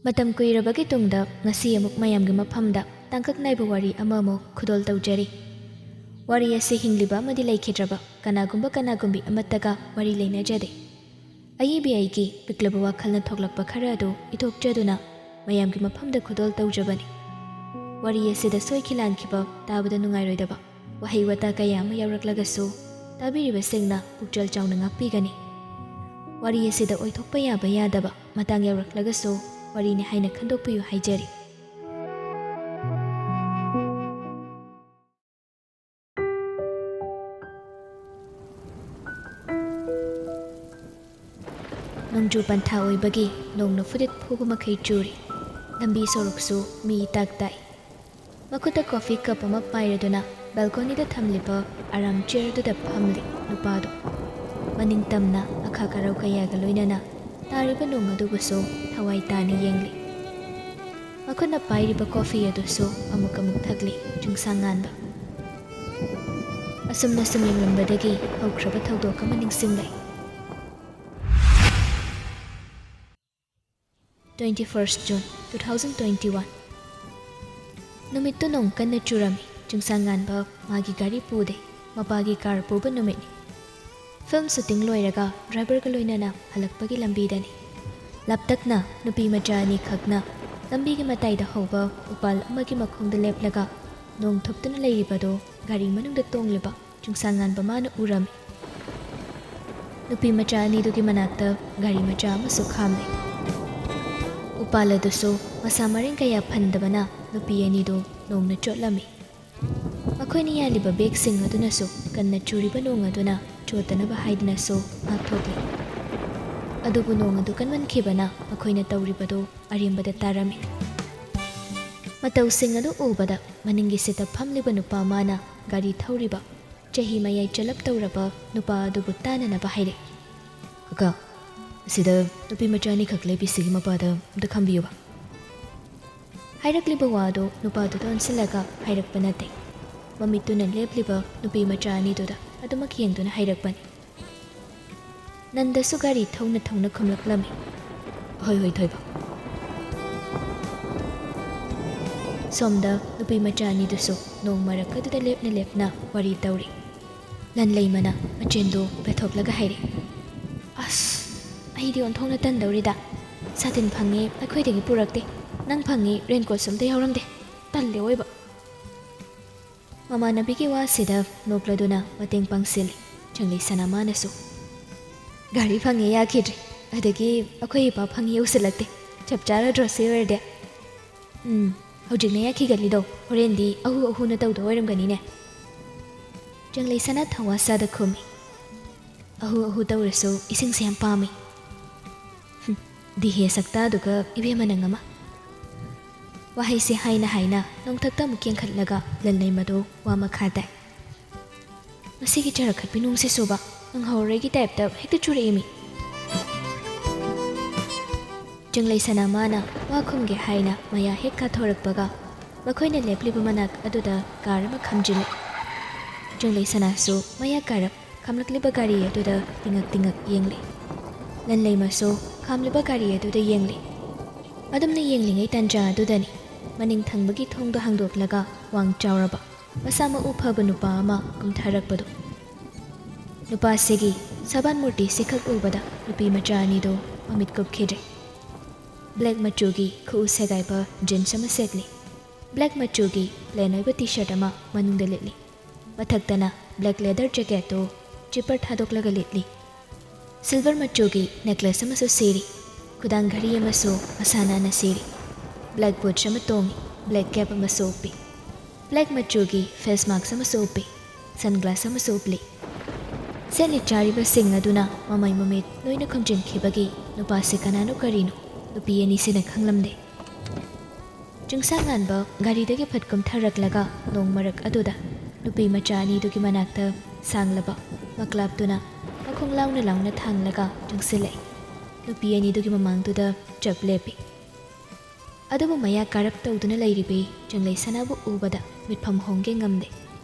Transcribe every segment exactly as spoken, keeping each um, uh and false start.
ꯃꯇꯝ ꯀꯨꯏꯔꯕꯒꯤ ꯇꯨꯡꯗ ꯉꯁꯤ ꯑꯃꯨꯛ ꯃꯌꯥꯝꯒꯤ ꯃꯐꯝꯗ ꯇꯥꯡꯀꯛ ꯅꯥꯏꯕ ꯋꯥꯔꯤ ꯑꯃꯃꯨꯛ ꯈꯨꯗꯣꯜ ꯇꯧꯖꯔꯤ꯫ ꯋꯥꯔꯤ ꯑꯁꯤ ꯍꯤꯡꯂꯤꯕ ꯑꯃꯗꯤ ꯂꯩꯈꯤꯗ꯭ꯔꯕ ꯀꯅꯥꯒꯨꯝꯕ ꯀꯅꯥꯒꯨꯝꯕꯤ ꯑꯃꯠꯇꯒ ꯃꯔꯤ ꯂꯩꯅꯖꯗꯦ꯫ ꯑꯏꯕꯤ ꯑꯩꯒꯤ ꯄꯤꯛꯂꯕ ꯋꯥꯈꯜꯅ ꯊꯣꯛꯂꯛꯄ ꯈꯔ ꯑꯗꯨ ꯏꯊꯣꯛꯆꯗꯨꯅ ꯃꯌꯥꯝꯒꯤ ꯃꯐꯝꯗ ꯈꯨꯗꯣꯜ ꯇꯧꯖꯕꯅꯤ꯫ ꯋꯥꯔꯤ ꯑꯁꯤꯗ ꯁꯣꯏꯈꯤ ꯂꯥꯟꯈꯤꯕ ꯇꯥꯕꯗ ꯅꯨꯡꯉꯥꯏꯔꯣꯏꯗꯕ ꯋꯥꯍꯩ ꯋꯥꯇꯥ ꯀꯌꯥ ꯑꯃ ꯌꯥꯎꯔꯛꯂꯒꯁꯨ ꯇꯥꯕꯤꯔꯤꯕꯁꯤꯡꯅ ꯄꯨꯛꯆꯦꯜ ꯆꯥꯎꯅ ꯉꯥꯛꯄꯤꯒꯅꯤ꯫ ꯋꯥꯔꯤ ꯑꯁꯤꯗ ꯑꯣꯏꯊꯣꯛꯄ ꯌꯥꯕ ꯌꯥꯗꯕ ꯃꯇꯥꯡ ꯌꯥꯎꯔꯛꯂꯒꯁꯨ ꯋꯥꯔꯤꯅꯤ ꯍꯥꯏꯅ ꯈꯟꯗꯣꯛꯄꯤꯌꯨ ꯍꯥꯏꯖꯔꯤ꯫ ꯅꯣꯡꯖꯨ ꯄꯟꯊꯥ ꯑꯣꯏꯕꯒꯤ ꯅꯣꯡꯅ ꯐꯨꯗꯤꯠ ꯐꯨꯕ ꯃꯈꯩ ꯆꯨꯔꯤ꯫ ꯂꯝꯕꯤ ꯁꯣꯔꯣꯛꯁꯨ ꯃꯤ ꯏꯇꯥꯛ ꯇꯥꯏ꯫ ꯃꯈꯨꯠꯇ ꯀꯣꯐꯤ ꯀꯞ ꯑꯃ ꯄꯥꯏꯔꯗꯨꯅ ꯕꯦꯜꯀꯣꯅꯤꯗ ꯊꯝꯂꯤꯕ ꯑꯔꯥꯝ ꯆꯤꯌꯔꯗꯨꯗ ꯐꯝꯂꯤ ꯅꯨꯄꯥꯗꯨ꯫ ꯃꯅꯤꯡ ꯇꯝꯅ ꯑꯈꯥꯛ ꯑꯔꯥꯎ ꯀꯌꯥꯒ ꯂꯣꯏꯅꯅ ꯇꯥꯔꯤꯕ ꯅꯣꯡ ꯑꯗꯨꯕꯨꯁꯨ ꯊꯋꯥꯏ ꯇꯥꯅ ꯌꯦꯡꯂꯤ꯫ ꯃꯈꯨꯠꯅ ꯄꯥꯏꯔꯤꯕ ꯀꯣꯐꯤ ꯑꯗꯨꯁꯨ ꯑꯃꯨꯛ ꯑꯃꯨꯛ ꯊꯛꯂꯤ ꯆꯤꯡꯁꯥꯡ ꯉꯥꯟꯕ꯫ ꯑꯁꯨꯝꯅ ꯁꯨꯝ ꯌꯦꯡꯂꯝꯕꯗꯒꯤ ꯍꯧꯈ꯭ꯔꯕ ꯊꯧꯗꯣꯛ ꯑꯃ ꯅꯤꯡꯁꯤꯡꯂꯛꯏ꯫ Twenty first June two thousand twenty one꯫ ꯅꯨꯃꯤꯠꯇꯨ ꯅꯣꯡ ꯀꯟꯅ ꯆꯨꯔꯝꯃꯤ꯫ ꯆꯤꯡꯁꯥꯡ ꯉꯥꯟꯕ ꯃꯥꯒꯤ ꯒꯥꯔꯤ ꯄꯨꯗꯦ꯫ ꯃꯄꯥꯒꯤ ꯀꯥꯔ ꯄꯨꯕ ꯅꯨꯃꯤꯠꯅꯤ꯫ ꯐꯤꯜꯝ ꯁꯨꯇꯤꯡ ꯂꯣꯏꯔꯒ ꯗ꯭ꯔꯥꯏꯚꯔꯒ ꯂꯣꯏꯅꯅ ꯍꯜꯂꯛꯄꯒꯤ ꯂꯝꯕꯤꯗꯅꯤ꯫ ꯂꯥꯞꯇꯛꯅ ꯅꯨꯄꯤ ꯃꯆꯥ ꯑꯅꯤꯈꯛꯅ ꯂꯝꯕꯤꯒꯤ ꯃꯇꯥꯏꯗ ꯍꯧꯕ ꯎꯄꯥꯜ ꯑꯃꯒꯤ ꯃꯈꯣꯡꯗ ꯂꯦꯞꯂꯒ ꯅꯣꯡ ꯊꯨꯞꯇꯨꯅ ꯂꯩꯔꯤꯕꯗꯨ ꯒꯥꯔꯤ ꯃꯅꯨꯡꯗ ꯇꯣꯡꯂꯤꯕ ꯆꯤꯡꯁꯥꯡ ꯉꯥꯟꯕ ꯃꯥꯅ ꯎꯔꯝꯃꯤ꯫ ꯅꯨꯄꯤ ꯃꯆꯥ ꯑꯅꯤꯗꯨꯒꯤ ꯃꯅꯥꯛꯇ ꯒꯥꯔꯤ ꯃꯆꯥ ꯑꯃꯁꯨ ꯈꯥꯝꯂꯦ꯫ ꯎꯄꯥꯜ ꯑꯗꯨꯁꯨ ꯃꯁꯥ ꯃꯔꯦꯡ ꯀꯌꯥ ꯐꯟꯗꯕꯅ ꯅꯨꯄꯤ ꯑꯅꯤꯗꯨ ꯅꯣꯡꯅ ꯆꯣꯠꯂꯝꯃꯤ꯫ ꯃꯈꯣꯏꯅ ꯌꯥꯜꯂꯤꯕ ꯕꯦꯒꯁꯤꯡ ꯑꯗꯨꯅꯁꯨ ꯀꯟꯅ ꯆꯨꯔꯤꯕ ꯅꯣꯡ ꯑꯗꯨꯅ ꯆꯣꯠꯇꯅꯕ ꯍꯥꯏꯗꯨꯅꯁꯨ ꯉꯥꯛꯊꯣꯛꯂꯤ꯫ ꯑꯗꯨꯕꯨ ꯅꯣꯡ ꯑꯗꯨ ꯀꯟꯃꯟꯈꯤꯕꯅ ꯃꯈꯣꯏꯅ ꯇꯧꯔꯤꯕꯗꯨ ꯑꯔꯦꯝꯕꯗ ꯇꯥꯔꯝꯃꯤ꯫ ꯃꯇꯧꯁꯤꯡ ꯑꯗꯨ ꯎꯕꯗ ꯃꯅꯤꯡꯒꯤ ꯁꯤꯠꯇ ꯐꯝꯂꯤꯕ ꯅꯨꯄꯥ ꯑꯃꯅ ꯒꯥꯔꯤ ꯊꯧꯔꯤꯕ ꯆꯍꯤ ꯃꯌꯥꯏ ꯆꯜꯂꯞ ꯇꯧꯔꯕ ꯅꯨꯄꯥ ꯑꯗꯨꯕꯨ ꯇꯥꯅꯅꯕ ꯍꯥꯏꯔꯛꯏ꯫ "ꯀꯀꯥ, ꯑꯁꯤꯗ ꯅꯨꯄꯤ ꯃꯆꯥ ꯑꯅꯤꯈꯛ ꯂꯦꯞꯄꯤꯁꯤꯒꯤ ꯃꯄꯥꯗ ꯑꯝꯇ ꯈꯥꯝꯕꯤꯌꯨꯕ꯫" ꯍꯥꯏꯔꯛꯂꯤꯕ ꯋꯥ ꯑꯗꯨ ꯅꯨꯄꯥꯗꯨꯗ ꯑꯣꯟꯁꯤꯜꯂꯒ ꯍꯥꯏꯔꯛꯄ ꯅꯠꯇꯦ꯫ ꯃꯃꯤꯠꯇꯨꯅ ꯂꯦꯞꯂꯤꯕ ꯅꯨꯄꯤ ꯃꯆꯥ ꯑꯅꯤꯗꯨꯗ ꯑꯗꯨꯃꯛ ꯌꯦꯡꯗꯨꯅ ꯍꯥꯏꯔꯛꯄꯅꯤ꯫ ꯅꯟꯗꯁꯨ ꯒꯥꯔꯤ ꯊꯧꯅ ꯊꯧꯅ ꯈꯨꯝꯂꯛꯂꯝꯃꯤ꯫ "ꯍꯣꯏ, ꯍꯣꯏ, ꯊꯣꯏꯕ꯫" ꯁꯣꯝꯗ ꯅꯨꯄꯤ ꯃꯆꯥ ꯑꯅꯤꯗꯨꯁꯨ ꯅꯣꯡ ꯃꯔꯛ ꯑꯗꯨꯗ ꯂꯦꯞꯅ ꯂꯦꯞꯅ ꯋꯥꯔꯤ ꯇꯧꯔꯤ꯫ ꯂꯟꯂꯩꯃꯅ ꯃꯆꯤꯟꯗꯨ ꯄꯦꯊꯣꯛꯂꯒ ꯍꯥꯏꯔꯤ, "ꯑꯁ, ꯑꯩꯗꯤ ꯑꯣꯟꯊꯣꯛꯅ ꯇꯟꯗꯧꯔꯤꯗ꯫ ꯁꯥꯇꯤꯟ ꯐꯪꯉꯦ, ꯑꯩꯈꯣꯏꯗꯒꯤ ꯄꯨꯔꯛꯇꯦ꯫ ꯅꯪ ꯐꯪꯉꯦ, ꯔꯦꯟꯀꯣꯠꯁꯨ ꯑꯝꯇ ꯌꯥꯎꯔꯝꯗꯦ꯫ ꯇꯜꯂꯦ ꯑꯣꯏꯕ꯫" ꯃꯃꯥꯟꯅꯕꯤꯒꯤ ꯋꯥꯁꯤꯗ ꯅꯣꯛꯂꯗꯨꯅ ꯃꯇꯦꯡ ꯄꯥꯡꯁꯤꯜꯂꯤ ꯆꯪꯂꯩ ꯁꯅꯥꯃꯥꯅꯁꯨ꯫ "ꯒꯥꯔꯤ ꯐꯪꯉꯦ ꯌꯥꯈꯤꯗ꯭ꯔꯦ, ꯑꯗꯒꯤ ꯑꯩꯈꯣꯏ ꯏꯄꯥ ꯐꯪꯉꯦ ꯌꯧꯁꯤꯜꯂꯛꯇꯦ꯫ ꯆꯞ ꯆꯥꯔꯗ꯭ꯔꯣ ꯁꯤ ꯑꯣꯏꯔꯗꯤ?" "ꯎꯝ, ꯍꯧꯖꯤꯛꯅ ꯌꯥꯈꯤꯒꯜꯂꯤꯗꯣ, ꯍꯣꯔꯦꯟꯗꯤ ꯑꯍꯨ ꯑꯍꯨꯅ ꯇꯧꯗꯣ ꯑꯣꯏꯔꯝꯒꯅꯤꯅꯦ꯫" ꯆꯪꯂꯩ ꯁꯅꯥ ꯊꯋꯥ ꯁꯥꯗ ꯈꯨꯝꯃꯤ꯫ "ꯑꯍꯨ ꯑꯍꯨ ꯇꯧꯔꯁꯨ ꯏꯁꯤꯡꯁꯦ ꯌꯥꯝ ꯄꯥꯝꯃꯤ꯫" "ꯍꯨꯝ, ꯗꯤꯍꯦ ꯁꯛꯇꯥꯗꯨꯒ ꯏꯕꯦꯝꯃ ꯅꯪ ꯑꯃ꯫" ꯋꯥꯍꯩꯁꯦ ꯍꯥꯏꯅ ꯍꯥꯏꯅ ꯅꯣꯡꯊꯛꯇ ꯑꯃꯨꯛ ꯌꯦꯡꯈꯠꯂꯒ ꯂꯟꯂꯩꯃꯗꯣ ꯋꯥ ꯃꯈꯥ ꯇꯥꯏ꯫ "ꯃꯁꯤꯒꯤ ꯆꯔꯛꯈꯠꯄꯤ ꯅꯨꯡꯁꯤꯠꯁꯨꯕ ꯅꯪꯍꯧꯔꯣꯏꯒꯤ ꯇꯥꯏꯞꯇ ꯍꯦꯛꯇ ꯆꯨꯔꯛꯏꯃꯤ꯫" ꯆꯪꯂꯩ ꯁꯅꯥꯃꯥꯅ ꯋꯥ ꯈꯨꯝꯒꯦ ꯍꯥꯏꯅ ꯃꯌꯥ ꯍꯦꯛ ꯀꯥꯊꯣꯔꯛꯄꯒ ꯃꯈꯣꯏꯅ ꯂꯦꯞꯂꯤꯕ ꯃꯅꯥꯛ ꯑꯗꯨꯗ ꯀꯥꯔ ꯑꯃ ꯈꯥꯝꯖꯤꯜꯂꯤ꯫ ꯆꯪꯂꯩ ꯁꯅꯥꯁꯨ ꯃꯌꯥ ꯀꯥꯔꯞ ꯈꯥꯝꯂꯛꯂꯤꯕ ꯒꯥꯔꯤ ꯑꯗꯨꯗ ꯇꯤꯡꯉꯛ ꯇꯤꯡꯉꯛ ꯌꯦꯡꯂꯤ꯫ ꯂꯟꯂꯩꯃꯁꯨ ꯈꯥꯝꯂꯤꯕ ꯒꯥꯔꯤ ꯑꯗꯨꯗ ꯌꯦꯡꯂꯤ꯫ ꯑꯗꯨꯝꯅ ꯌꯦꯡꯂꯤꯉꯩ ꯇꯥꯟꯖꯥ ꯑꯗꯨꯗꯅꯤ ꯃꯅꯤꯡ ꯊꯪꯕꯒꯤ ꯊꯣꯡꯗꯣ ꯍꯥꯡꯗꯣꯛꯂꯒ ꯋꯥꯡ ꯆꯥꯎꯔꯕ ꯃꯁꯥ ꯃꯎ ꯐꯕ ꯅꯨꯄꯥ ꯑꯃ ꯀꯨꯝꯊꯔꯛꯄꯗꯨ꯫ ꯅꯨꯄꯥꯁꯤꯒꯤ ꯁꯕꯥꯟ ꯃꯨꯔꯇꯤꯁꯤ ꯈꯛ ꯎꯕꯗ ꯅꯨꯄꯤ ꯃꯆꯥ ꯑꯅꯤꯗꯨ ꯃꯃꯤꯠ ꯀꯨꯞꯈꯤꯗ꯭ꯔꯦ꯫ ꯕ꯭ꯂꯦꯛ ꯃꯆꯨꯒꯤ ꯈꯨꯎ ꯁꯦꯒꯥꯏꯕ ꯖꯤꯟꯁ ꯑꯃ ꯁꯦꯠꯂꯤ꯫ ꯕ꯭ꯂꯦꯛ ꯃꯆꯨꯒꯤ ꯄ꯭ꯂꯦꯟ ꯑꯣꯏꯕ ꯇꯤ ꯁꯔꯠ ꯑꯃ ꯃꯅꯨꯡꯗ ꯂꯤꯠꯂꯤ꯫ ꯃꯊꯛꯇꯅ ꯕ꯭ꯂꯦꯛ ꯂꯦꯗꯔ ꯖꯦꯀꯦꯠꯇꯨ ꯖꯤꯞꯄꯔ ꯊꯥꯗꯣꯛꯂꯒ ꯂꯤꯠꯂꯤ꯫ ꯁꯤꯜꯚꯔ ꯃꯆꯨꯒꯤ ꯅꯦꯀ꯭ꯂꯦꯁ ꯑꯃꯁꯨ ꯁꯤꯔꯤ꯫ ꯈꯨꯗꯥꯡ ꯘꯔꯤ ꯑꯃꯁꯨ ꯃꯁꯥ ꯅꯥꯟꯅ ꯁꯤꯔꯤ꯫ ꯕ꯭ꯂꯦꯛ ꯕꯨꯠꯁ ꯑꯃ ꯇꯣꯡꯉꯤ꯫ ꯕ꯭ꯂꯦꯛ ꯀꯦꯞ ꯑꯃꯁꯨ ꯎꯞꯄꯤ꯫ ꯕ꯭ꯂꯦꯛ ꯃꯆꯨꯒꯤ ꯐꯦꯁ ꯃꯥꯛꯁ ꯑꯃꯁꯨ ꯎꯞꯄꯤ꯫ ꯁꯟꯒ꯭ꯂꯥꯁ ꯑꯃꯁꯨ ꯎꯞꯂꯤ꯫ ꯁꯦꯠꯂꯤ ꯆꯥꯔꯤꯕꯁꯤꯡ ꯑꯗꯨꯅ ꯃꯃꯩ ꯃꯃꯤꯠ ꯂꯣꯏꯅ ꯈꯨꯝꯖꯤꯟꯈꯤꯕꯒꯤ ꯅꯨꯄꯥꯁꯤ ꯀꯅꯥꯅꯣ ꯀꯔꯤꯅꯣ ꯅꯨꯄꯤ ꯑꯅꯤꯁꯤꯅ ꯈꯪꯂꯝꯗꯦ꯫ ꯆꯤꯡꯁꯥꯡ ꯉꯥꯟꯕ ꯒꯥꯔꯤꯗꯒꯤ ꯐꯠ ꯀꯨꯝꯊꯔꯛꯂꯒ ꯅꯣꯡ ꯃꯔꯛ ꯑꯗꯨꯗ ꯅꯨꯄꯤ ꯃꯆꯥ ꯑꯅꯤꯗꯨꯒꯤ ꯃꯅꯥꯛꯇ ꯁꯥꯡꯂꯕ ꯃꯛꯂꯥꯞꯇꯨꯅ ꯃꯈꯣꯡ ꯂꯥꯎꯅ ꯂꯥꯎꯅ ꯊꯥꯡꯂꯒ ꯆꯪꯁꯤꯜꯂꯛꯏ꯫ ꯅꯨꯄꯤ ꯑꯅꯤꯗꯨꯒꯤ ꯃꯃꯥꯡꯗꯨꯗ ꯆꯞ ꯂꯦꯞꯄꯤ꯫ ꯑꯗꯨꯕꯨ ꯃꯌꯥ ꯀꯥꯔꯞ ꯇꯧꯗꯨꯅ ꯂꯩꯔꯤꯕꯤ ꯆꯪꯂꯩ ꯁꯅꯥꯕꯨ ꯎꯕꯗ ꯃꯤꯠꯐꯝ ꯍꯣꯡꯒꯦ ꯉꯝꯗꯦ꯫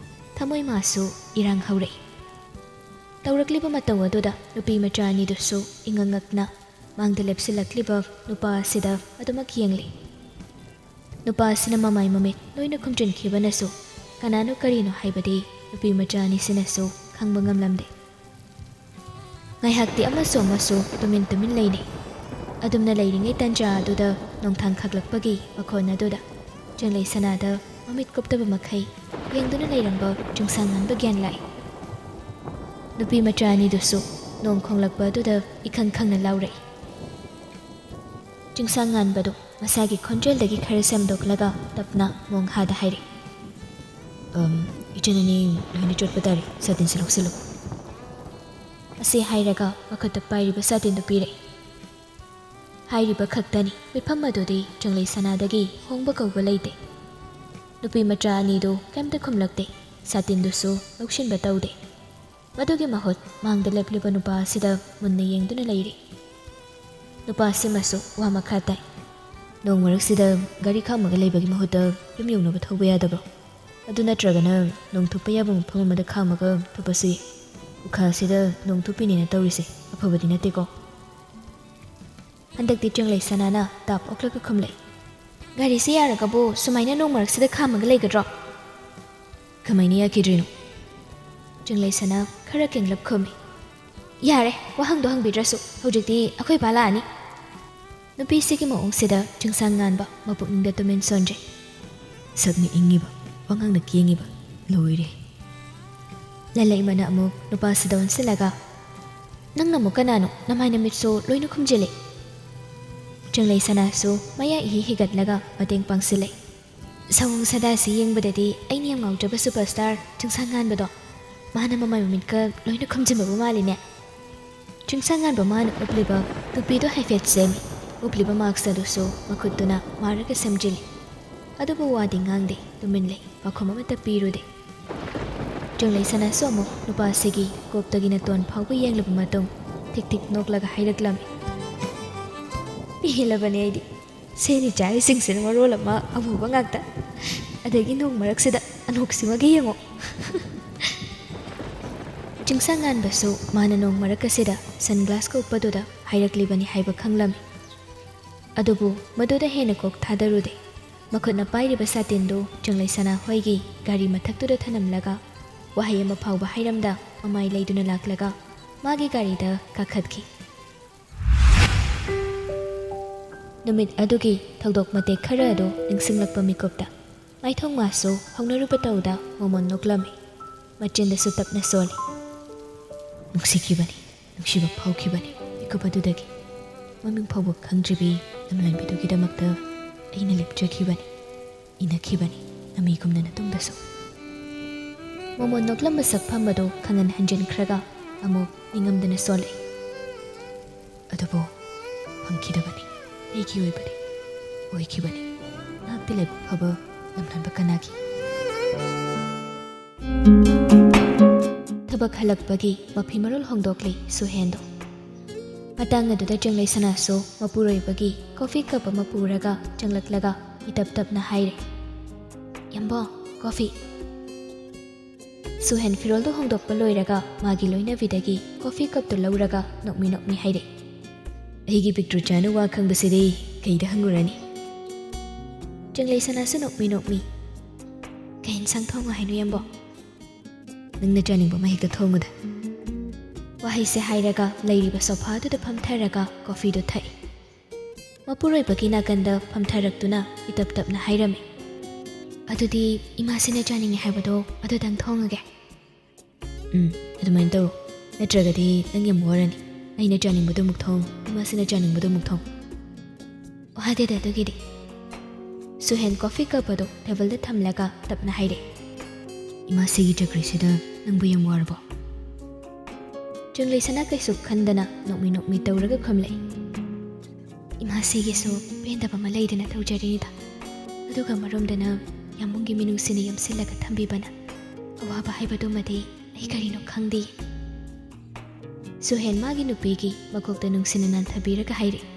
ꯊꯃꯣꯏ ꯃꯥꯁꯨ ꯏꯔꯥꯡ ꯍꯧꯔꯛꯏ꯫ ꯇꯧꯔꯛꯂꯤꯕ ꯃꯇꯧ ꯑꯗꯨꯗ ꯅꯨꯄꯤ ꯃꯆꯥ ꯑꯅꯤꯗꯨꯁꯨ ꯏꯉꯛ ꯉꯛꯅ ꯃꯥꯡꯗ ꯂꯦꯞꯁꯤꯜꯂꯛꯂꯤꯕ ꯅꯨꯄꯥ ꯑꯁꯤꯗ ꯑꯗꯨꯃꯛ ꯌꯦꯡꯂꯤ꯫ ꯅꯨꯄꯥ ꯑꯁꯤꯅ ꯃꯃꯥꯏ ꯃꯃꯤꯠ ꯂꯣꯏꯅ ꯈꯨꯝꯖꯤꯟꯈꯤꯕꯅꯁꯨ ꯀꯅꯥꯅꯣ ꯀꯔꯤꯅꯣ ꯍꯥꯏꯕꯗꯤ ꯅꯨꯄꯤ ꯃꯆꯥ ꯑꯅꯤꯁꯤꯅꯁꯨ ꯈꯪꯕ ꯉꯝꯂꯝꯗꯦ꯫ ꯉꯥꯏꯍꯥꯛꯇꯤ ꯑꯃꯁꯨ ꯑꯃꯁꯨ ꯇꯨꯃꯤꯟ ꯇꯨꯃꯤꯟ ꯂꯩꯅꯩ꯫ ꯑꯗꯨꯝꯅ ꯂꯩꯔꯤꯉꯩ ꯇꯟꯖꯥ ꯑꯗꯨꯗ ꯅꯣꯡꯊꯥꯡ ꯈꯥꯛꯂꯛꯄꯒꯤ ꯃꯈꯣꯟ ꯑꯗꯨꯗ ꯆꯪꯂꯩ ꯁꯅꯥꯗ ꯃꯃꯤꯠ ꯀꯨꯞꯇꯕ ꯃꯈꯩ ꯌꯦꯡꯗꯨꯅ ꯂꯩꯔꯝꯕ ꯆꯤꯡꯁꯥꯡꯉꯥꯟꯕ ꯒ꯭ꯌꯥꯟ ꯂꯥꯛꯏ꯫ ꯅꯨꯄꯤ ꯃꯆꯥ ꯑꯅꯤꯗꯨꯁꯨ ꯅꯣꯡ ꯈꯣꯡꯂꯛꯄ ꯑꯗꯨꯗ ꯏꯈꯪ ꯈꯪꯅ ꯂꯥꯎꯔꯛꯏ꯫ ꯆꯤꯡꯁꯥꯡꯉꯥꯟꯕꯗꯨ ꯃꯁꯥꯒꯤ ꯈꯣꯟꯖꯦꯜꯗꯒꯤ ꯈꯔ ꯁꯦꯝꯗꯣꯛꯂꯒ ꯇꯞꯅ ꯃꯣꯡꯍꯥꯗ ꯍꯥꯏꯔꯛꯏ, "ꯑꯝ, ꯏꯆꯟ ꯑꯅꯤ ꯂꯣꯏꯅ ꯆꯣꯠꯄ ꯇꯥꯔꯦ, ꯁꯥꯇꯤꯟꯁꯤ ꯂꯧꯁꯤꯜꯂꯨ꯫" ꯑꯁꯤ ꯍꯥꯏꯔꯒ ꯃꯈꯨꯠꯇ ꯄꯥꯏꯔꯤꯕ ꯁꯥꯇꯤꯟꯗꯨ ꯄꯤꯔꯛꯏ꯫ ꯍꯥꯏꯔꯤꯕ ꯈꯛꯇꯅꯤ, ꯃꯤꯐꯝ ꯑꯗꯨꯗꯤ ꯆꯪꯂꯩ ꯁꯅꯥꯗꯒꯤ ꯍꯣꯡꯕ ꯀꯧꯕ ꯂꯩꯇꯦ꯫ ꯅꯨꯄꯤ ꯃꯆꯥ ꯑꯅꯤꯗꯨ ꯀꯩꯝꯇ ꯈꯨꯝꯂꯛꯇꯦ, ꯁꯥꯇꯤꯟꯗꯨꯁꯨ ꯂꯧꯁꯤꯟꯕ ꯇꯧꯗꯦ꯫ ꯃꯗꯨꯒꯤ ꯃꯍꯨꯠ ꯃꯥꯡꯗ ꯂꯦꯞꯂꯤꯕ ꯅꯨꯄꯥ ꯑꯁꯤꯗ ꯃꯨꯟꯅ ꯌꯦꯡꯗꯨꯅ ꯂꯩꯔꯤ꯫ ꯅꯨꯄꯥ ꯑꯁꯤꯃꯁꯨ ꯋꯥ ꯃꯈꯥ ꯇꯥꯏ꯫ "ꯅꯣꯡ ꯃꯔꯛꯁꯤꯗ ꯒꯥꯔꯤ ꯈꯥꯝꯃꯒ ꯂꯩꯕꯒꯤ ꯃꯍꯨꯠꯇ ꯌꯨꯝ ꯌꯧꯅꯕ ꯊꯧꯕ ꯌꯥꯗꯕ꯭ꯔꯣ? ꯑꯗꯨ ꯅꯠꯇ꯭ꯔꯒꯅ ꯅꯣꯡ ꯊꯨꯞꯄ ꯌꯥꯕ ꯃꯐꯝ ꯑꯃꯗ ꯈꯥꯝꯃꯒ ꯊꯨꯞꯄꯁꯨ ꯌꯥꯏ꯫ ꯎꯈꯥꯁꯤꯗ ꯅꯣꯡ ꯊꯨꯞꯄꯤꯅꯦꯅ ꯇꯧꯔꯤꯁꯦ ꯑꯐꯕꯗꯤ ꯅꯠꯇꯦꯀꯣ꯫" ꯍꯟꯗꯛꯇꯤ ꯆꯪꯂꯩ ꯁꯅꯥꯅ ꯇꯥꯞ ꯑꯣꯛꯂꯒ ꯈꯨꯝꯂꯛꯏ, "ꯒꯥꯔꯤꯁꯤ ꯌꯥꯔꯒꯕꯨ ꯁꯨꯃꯥꯏꯅ ꯅꯣꯡ ꯃꯔꯛꯁꯤꯗ ꯈꯥꯝꯃꯒ ꯂꯩꯒꯗ꯭ꯔꯣ?" "ꯀꯃꯥꯏꯅ ꯌꯥꯈꯤꯗ꯭ꯔꯤꯅꯣ?" ꯆꯪꯂꯩ ꯁꯅꯥ ꯈꯔ ꯀꯦꯡꯂꯞ ꯈꯨꯝꯃꯤ꯫ "ꯌꯥꯔꯦ, ꯋꯥꯍꯪꯗꯣ ꯍꯪꯕꯤꯗ꯭ꯔꯁꯨ, ꯍꯧꯖꯤꯛꯇꯤ ꯑꯩꯈꯣꯏ ꯕꯥ ꯂꯥꯛꯑꯅꯤ꯫" ꯅꯨꯄꯤꯁꯤꯒꯤ ꯃꯑꯣꯡꯁꯤꯗ ꯆꯤꯡꯁꯥꯡ ꯉꯥꯟꯕ ꯃꯄꯨꯛꯅꯤꯡꯗ ꯇꯨꯃꯤꯟ ꯁꯣꯟꯖꯩ꯫ ꯁꯛꯅ ꯏꯪꯉꯤꯕ, ꯋꯥꯉꯥꯡꯅ ꯀꯦꯡꯉꯤꯕ, ꯂꯣꯏꯔꯦ꯫ ꯂꯜꯂꯩꯃꯅ ꯑꯃꯨꯛ ꯅꯨꯄꯥꯁꯤꯗ ꯑꯣꯟꯁꯤꯜꯂꯒ, "ꯅꯪꯅ ꯑꯃꯨꯛ ꯀꯅꯥꯅꯣ? ꯅꯃꯥꯏ ꯅꯃꯤꯠꯁꯨ ꯂꯣꯏꯅ ꯈꯨꯝꯖꯤꯜꯂꯦ꯫" ꯆꯪꯂꯩ ꯁꯅꯥꯁꯨ ꯃꯌꯥ ꯏꯍꯤ ꯍꯤꯒꯠꯂꯒ ꯃꯇꯦꯡ ꯄꯥꯡꯁꯤꯜꯂꯦ꯫ "ꯁꯑꯣꯡ ꯁꯥꯗꯥꯁꯤ ꯌꯦꯡꯕꯗꯗꯤ ꯑꯩꯅ ꯌꯥꯝ ꯉꯥꯎꯖꯕ ꯁꯨꯄꯔꯁ꯭ꯇꯥꯔ ꯆꯤꯡꯁꯥꯡ ꯉꯥꯟꯕꯗꯣ, ꯃꯥꯅ ꯃꯃꯥꯏ ꯃꯃꯤꯠꯀ ꯂꯣꯏꯅ ꯈꯨꯝꯖꯤꯟꯕꯕꯨ ꯃꯥꯜꯂꯤꯅꯦ꯫" ꯆꯤꯡꯁꯥꯡ ꯉꯥꯟꯕ ꯃꯥꯅ ꯎꯞꯂꯤꯕ ꯇꯨꯄꯤꯗꯨ ꯍꯥꯏꯐꯦꯠ ꯁꯦꯝꯃꯤ꯫ ꯎꯞꯂꯤꯕ ꯃꯥꯛꯁ ꯑꯗꯨꯁꯨ ꯃꯈꯨꯠꯇꯨꯅ ꯃꯥꯔꯒ ꯁꯦꯝꯖꯤꯜꯂꯤ꯫ ꯑꯗꯨꯕꯨ ꯋꯥꯗꯤ ꯉꯥꯡꯗꯦ, ꯇꯨꯃꯤꯟ ꯂꯩ, ꯄꯥꯎꯈꯨꯝ ꯑꯃꯠꯇ ꯄꯤꯔꯨꯗꯦ꯫ ꯆꯪꯂꯩ ꯁꯅꯥꯁꯨ ꯑꯃꯨꯛ ꯅꯨꯄꯥꯁꯤꯒꯤ ꯀꯣꯛꯇꯒꯤ ꯅꯥꯇꯣꯟ ꯐꯥꯎꯕ ꯌꯦꯡꯂꯕ ꯃꯇꯨꯡ ꯊꯤꯛ ꯊꯤꯛ ꯅꯣꯛꯂꯒ ꯍꯥꯏꯔꯛꯂꯝꯃꯤ, "ꯄꯦꯜꯂꯕꯅꯦ ꯑꯩꯗꯤ꯫ ꯁꯦꯟ ꯏꯆꯥꯏꯁꯤꯡꯁꯤꯅ ꯃꯔꯣꯜ ꯑꯃ ꯑꯃꯨꯕ ꯉꯥꯛꯇ꯫ ꯑꯗꯒꯤ ꯅꯣꯡ ꯃꯔꯛꯁꯤꯗ ꯑꯅꯣꯛꯁꯤꯃꯒ ꯌꯦꯡꯉꯣ꯫" ꯆꯤꯡꯁꯥꯡ ꯉꯥꯟꯕꯁꯨ ꯃꯥꯅ ꯅꯣꯡ ꯃꯔꯛ ꯑꯁꯤꯗ ꯁꯟꯒ꯭ꯂꯥꯁꯀ ꯎꯞꯄꯗꯨꯗ ꯍꯥꯏꯔꯛꯂꯤꯕꯅꯤ ꯍꯥꯏꯕ ꯈꯪꯂꯝꯃꯤ꯫ ꯑꯗꯨꯕꯨ ꯃꯗꯨꯗ ꯍꯦꯟꯅ ꯀꯣꯛ ꯊꯥꯗꯔꯨꯗꯦ꯫ ꯃꯈꯨꯠꯅ ꯄꯥꯏꯔꯤꯕ ꯁꯥꯇꯤꯟꯗꯨ ꯆꯪꯂꯩꯁꯅꯥ ꯍꯣꯏꯒꯤ ꯒꯥꯔꯤ ꯃꯊꯛꯇꯨꯗ ꯊꯅꯝꯂꯒ ꯋꯥꯍꯩ ꯑꯃ ꯐꯥꯎꯕ ꯍꯥꯏꯔꯝꯗ ꯃꯃꯥꯏ ꯂꯩꯗꯨꯅ ꯂꯥꯛꯂꯒ ꯃꯥꯒꯤ ꯒꯥꯔꯤꯗ ꯀꯥꯈꯠꯈꯤ꯫ ꯅꯨꯃꯤꯠ ꯑꯗꯨꯒꯤ ꯊꯧꯗꯣꯛ ꯃꯇꯦꯛ ꯈꯔ ꯑꯗꯨ ꯅꯤꯡꯁꯤꯡꯂꯛꯄ ꯃꯤꯀꯨꯞꯇ ꯃꯥꯏꯊꯣꯡ ꯃꯥꯁꯨ ꯍꯧꯅꯔꯨꯕ ꯇꯧꯗ ꯃꯣꯃꯣꯟ ꯅꯣꯛꯂꯝꯃꯤ꯫ ꯃꯆꯤꯟꯗꯁꯨ ꯇꯞꯅ ꯁꯣꯜꯂꯤ꯫ ꯅꯨꯡꯁꯤꯈꯤꯕꯅꯤ, ꯅꯨꯡꯁꯤꯕ ꯐꯥꯎꯈꯤꯕꯅꯤ꯫ ꯃꯤꯀꯨꯞ ꯑꯗꯨꯗꯒꯤ ꯃꯃꯤꯡ ꯐꯥꯎꯕ ꯈꯪꯗ꯭ꯔꯤꯕꯤ ꯂꯝꯂꯥꯟꯕꯤꯗꯨꯒꯤꯗꯃꯛꯇ ꯑꯩꯅ ꯂꯦꯞꯆꯈꯤꯕꯅꯤ, ꯏꯟꯅꯈꯤꯕꯅꯤ, ꯅꯃꯤꯒꯨꯝꯅ ꯅꯇꯨꯡꯗꯁꯨ꯫ ꯃꯣꯃꯣꯟ ꯅꯣꯛꯂꯝꯕ ꯁꯛꯐꯝ ꯑꯗꯨ ꯈꯪꯍꯟ ꯍꯟꯖꯤꯟꯈ꯭ꯔꯒ ꯑꯃꯨꯛ ꯅꯤꯡꯉꯝꯗꯅ ꯁꯣꯜꯂꯛꯏ꯫ ꯑꯗꯨꯕꯨ ꯐꯪꯈꯤꯗꯕꯅꯤ, ꯑꯩꯒꯤ ꯑꯣꯏꯕꯗꯤ ꯑꯣꯏꯈꯤꯕꯅꯤ꯫ ꯉꯥꯛꯇꯤ ꯂꯥꯏꯕꯛ ꯐꯕ ꯂꯝꯂꯥꯟꯕ ꯀꯅꯥꯒꯤ? ꯊꯕꯛ ꯍꯜꯂꯛꯄꯒꯤ ꯃꯐꯤ ꯃꯔꯣꯜ ꯍꯣꯡꯗꯣꯛꯂꯤ ꯁꯨꯍꯦꯟꯗꯣ꯫ ꯃꯇꯥꯡ ꯑꯗꯨꯗ ꯆꯪꯂꯩꯁꯅꯥꯁꯨ ꯃꯄꯨꯔꯣꯏꯕꯒꯤ ꯀꯣꯐꯤ ꯀꯞ ꯑꯃ ꯄꯨꯔꯒ ꯆꯪꯂꯛꯂꯒ ꯏꯇꯞ ꯇꯞꯅ ꯍꯥꯏꯔꯦ, "ꯌꯥꯝꯕꯣ, ꯀꯣꯐꯤ!" ꯁꯨꯍꯦꯟ ꯐꯤꯔꯣꯜꯗꯨ ꯍꯣꯡꯗꯣꯛꯄ ꯂꯣꯏꯔꯒ ꯃꯥꯒꯤ ꯂꯣꯏꯅꯕꯤꯗꯒꯤ ꯀꯣꯐꯤ ꯀꯞꯇꯨ ꯂꯧꯔꯒ ꯅꯣꯛꯃꯤ ꯅꯣꯛꯃꯤ ꯍꯥꯏꯔꯦ, "ꯑꯩꯒꯤ ꯄꯤꯛꯇ꯭ꯔꯨ ꯆꯥꯅ ꯋꯥ ꯈꯪꯕꯁꯤꯗꯤ ꯀꯩꯗ ꯍꯪꯉꯨꯔꯅꯤ?" ꯆꯪꯂꯩꯁꯅꯥꯁꯨ ꯅꯣꯛꯃꯤ ꯅꯣꯛꯃꯤ, "ꯀꯩ ꯏꯟꯁꯥꯡ ꯊꯣꯡꯉꯣ ꯍꯥꯏꯅꯣ, ꯌꯥꯝꯕꯣ?" "ꯅꯪꯅ ꯆꯥꯅꯤꯡꯕ ꯑꯃ ꯍꯦꯛꯇ ꯊꯣꯡꯉꯨꯗ꯫" ꯋꯥꯍꯩꯁꯦ ꯍꯥꯏꯔꯒ ꯂꯩꯔꯤꯕ ꯁꯣꯐꯥꯗꯨꯗ ꯐꯝꯊꯔꯒ ꯀꯣꯐꯤꯗꯨ ꯊꯛꯏ꯫ ꯃꯄꯨꯔꯣꯏꯕꯒꯤ ꯅꯥꯀꯟꯗ ꯐꯝꯊꯔꯛꯇꯨꯅ ꯏꯇꯞ ꯇꯞꯅ ꯍꯥꯏꯔꯝꯃꯤ, "ꯑꯗꯨꯗꯤ ꯏꯃꯥꯁꯤꯅ ꯆꯥꯅꯤꯡꯉꯦ ꯍꯥꯏꯕꯗꯣ ꯑꯗꯨꯗꯪ ꯊꯣꯡꯉꯒꯦ꯫" "ꯎꯝ, ꯑꯗꯨꯃꯥꯏꯅ ꯇꯧꯔꯣ꯫ ꯅꯠꯇ꯭ꯔꯒꯗꯤ ꯅꯪ ꯌꯥꯝ ꯋꯥꯔꯅꯤ꯫ ꯑꯩꯅ ꯆꯥꯅꯤꯡꯕꯗꯨ ꯑꯃꯨꯛ ꯊꯣꯡ, ꯏꯃꯥꯁꯤꯅ ꯆꯥꯅꯤꯡꯕꯗꯨ ꯑꯃꯨꯛ ꯊꯣꯡ꯫" "ꯋꯥꯗꯦꯗ ꯑꯗꯨꯒꯤꯗꯤ꯫" ꯁꯨꯍꯦꯟ ꯀꯣꯐꯤ ꯀꯞ ꯑꯗꯨ ꯇꯦꯕꯜꯗ ꯊꯝꯂꯒ ꯇꯞꯅ ꯍꯥꯏꯔꯦ, "ꯏꯃꯥꯁꯤꯒꯤ ꯆꯀ꯭ꯔꯤꯁꯤꯗ ꯅꯪꯕꯨ ꯌꯥꯝ ꯋꯥꯔꯕꯣ?" ꯆꯪꯂꯩꯁꯅꯥ ꯀꯩꯁꯨ ꯈꯟꯗꯅ ꯅꯣꯛꯃꯤ ꯅꯣꯛꯃꯤ ꯇꯧꯔꯒ ꯈꯨꯝꯂꯛꯏ, "ꯏꯃꯥꯁꯤꯒꯤꯁꯨ ꯄꯦꯟꯗꯕ ꯑꯃ ꯂꯩꯗꯅ ꯇꯧꯖꯔꯤꯅꯤꯗ꯫ ꯑꯗꯨꯒ ꯑꯃꯔꯣꯝꯗꯅ ꯌꯥꯝꯕꯨꯡꯒꯤ ꯃꯤꯅꯨꯡꯁꯤꯅ ꯌꯣꯝꯁꯤꯜꯂꯒ ꯊꯝꯕꯤꯕꯅ ꯑꯋꯥꯕ ꯍꯥꯏꯕꯗꯨꯃꯗꯤ ꯑꯩ ꯀꯔꯤꯅꯣ ꯈꯪꯗꯦ꯫" ꯁꯨꯍꯦꯟ ꯃꯥꯒꯤ ꯅꯨꯄꯤꯒꯤ ꯃꯀꯣꯛꯇ ꯅꯨꯡꯁꯤꯅ ꯅꯥꯟꯊꯕꯤꯔꯒ ꯍꯥꯏꯔꯛꯏ,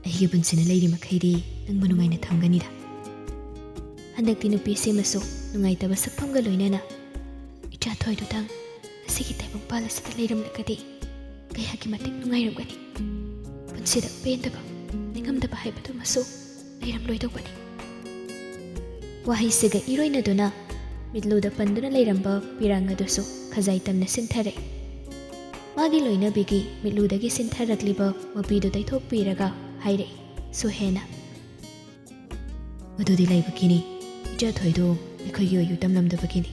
"ꯑꯩꯒꯤ ꯄꯨꯟꯁꯤꯅ ꯂꯩꯔꯤ ꯃꯈꯩꯗꯤ ꯅꯪꯕꯨ ꯅꯨꯡꯉꯥꯏꯅ ꯊꯝꯒꯅꯤꯗ꯫" ꯍꯟꯗꯛꯇꯤ ꯅꯨꯄꯤꯁꯤꯃꯁꯨ ꯅꯨꯡꯉꯥꯏꯇꯕ ꯁꯛꯐꯝꯒ ꯂꯣꯏꯅꯅ, "ꯏꯆꯥ ꯊꯣꯏꯗꯨꯗꯪ ꯑꯁꯤꯒꯤ ꯇꯥꯏꯕꯪꯄꯥꯜ ꯑꯁꯤꯗ ꯂꯩꯔꯝꯂꯒꯗꯤ ꯀꯌꯥꯒꯤ ꯃꯇꯤꯛ ꯅꯨꯡꯉꯥꯏꯔꯝꯒꯅꯤ꯫ ꯄꯨꯟꯁꯤꯗ ꯄꯦꯟꯗꯕ, ꯅꯤꯡꯉꯝꯗꯕ ꯍꯥꯏꯕꯗꯨꯃꯁꯨ ꯂꯩꯔꯝꯂꯣꯏꯗꯧꯕꯅꯤ꯫ ꯋꯥꯍꯩꯁꯤꯒ ꯏꯔꯣꯏꯅꯗꯨꯅ ꯃꯤꯠꯂꯨꯗ ꯄꯟꯗꯨꯅ ꯂꯩꯔꯝꯕ ꯄꯤꯔꯥꯡ ꯑꯗꯨꯁꯨ ꯈꯖꯥꯏ ꯇꯝꯅ ꯁꯤꯟꯊꯔꯛꯏ꯫ ꯃꯥꯒꯤ ꯂꯣꯏꯅꯕꯤꯒꯤ ꯃꯤꯠꯂꯨꯗꯒꯤ ꯁꯤꯟꯊꯔꯛꯂꯤꯕ ꯃꯄꯤꯗꯨ ꯇꯩꯊꯣꯛꯄꯤꯔꯒ ꯍꯥꯏꯔꯛꯏ ꯁꯨꯍꯦꯟꯅ, "ꯃꯗꯨꯗꯤ ꯂꯩꯕꯒꯤꯅꯤ꯫ ꯏꯆꯥ ꯊꯣꯏꯗꯨ ꯑꯩꯈꯣꯏꯒꯤ ꯑꯣꯏꯌꯨ ꯇꯝꯂꯝꯗꯕꯒꯤꯅꯤ꯫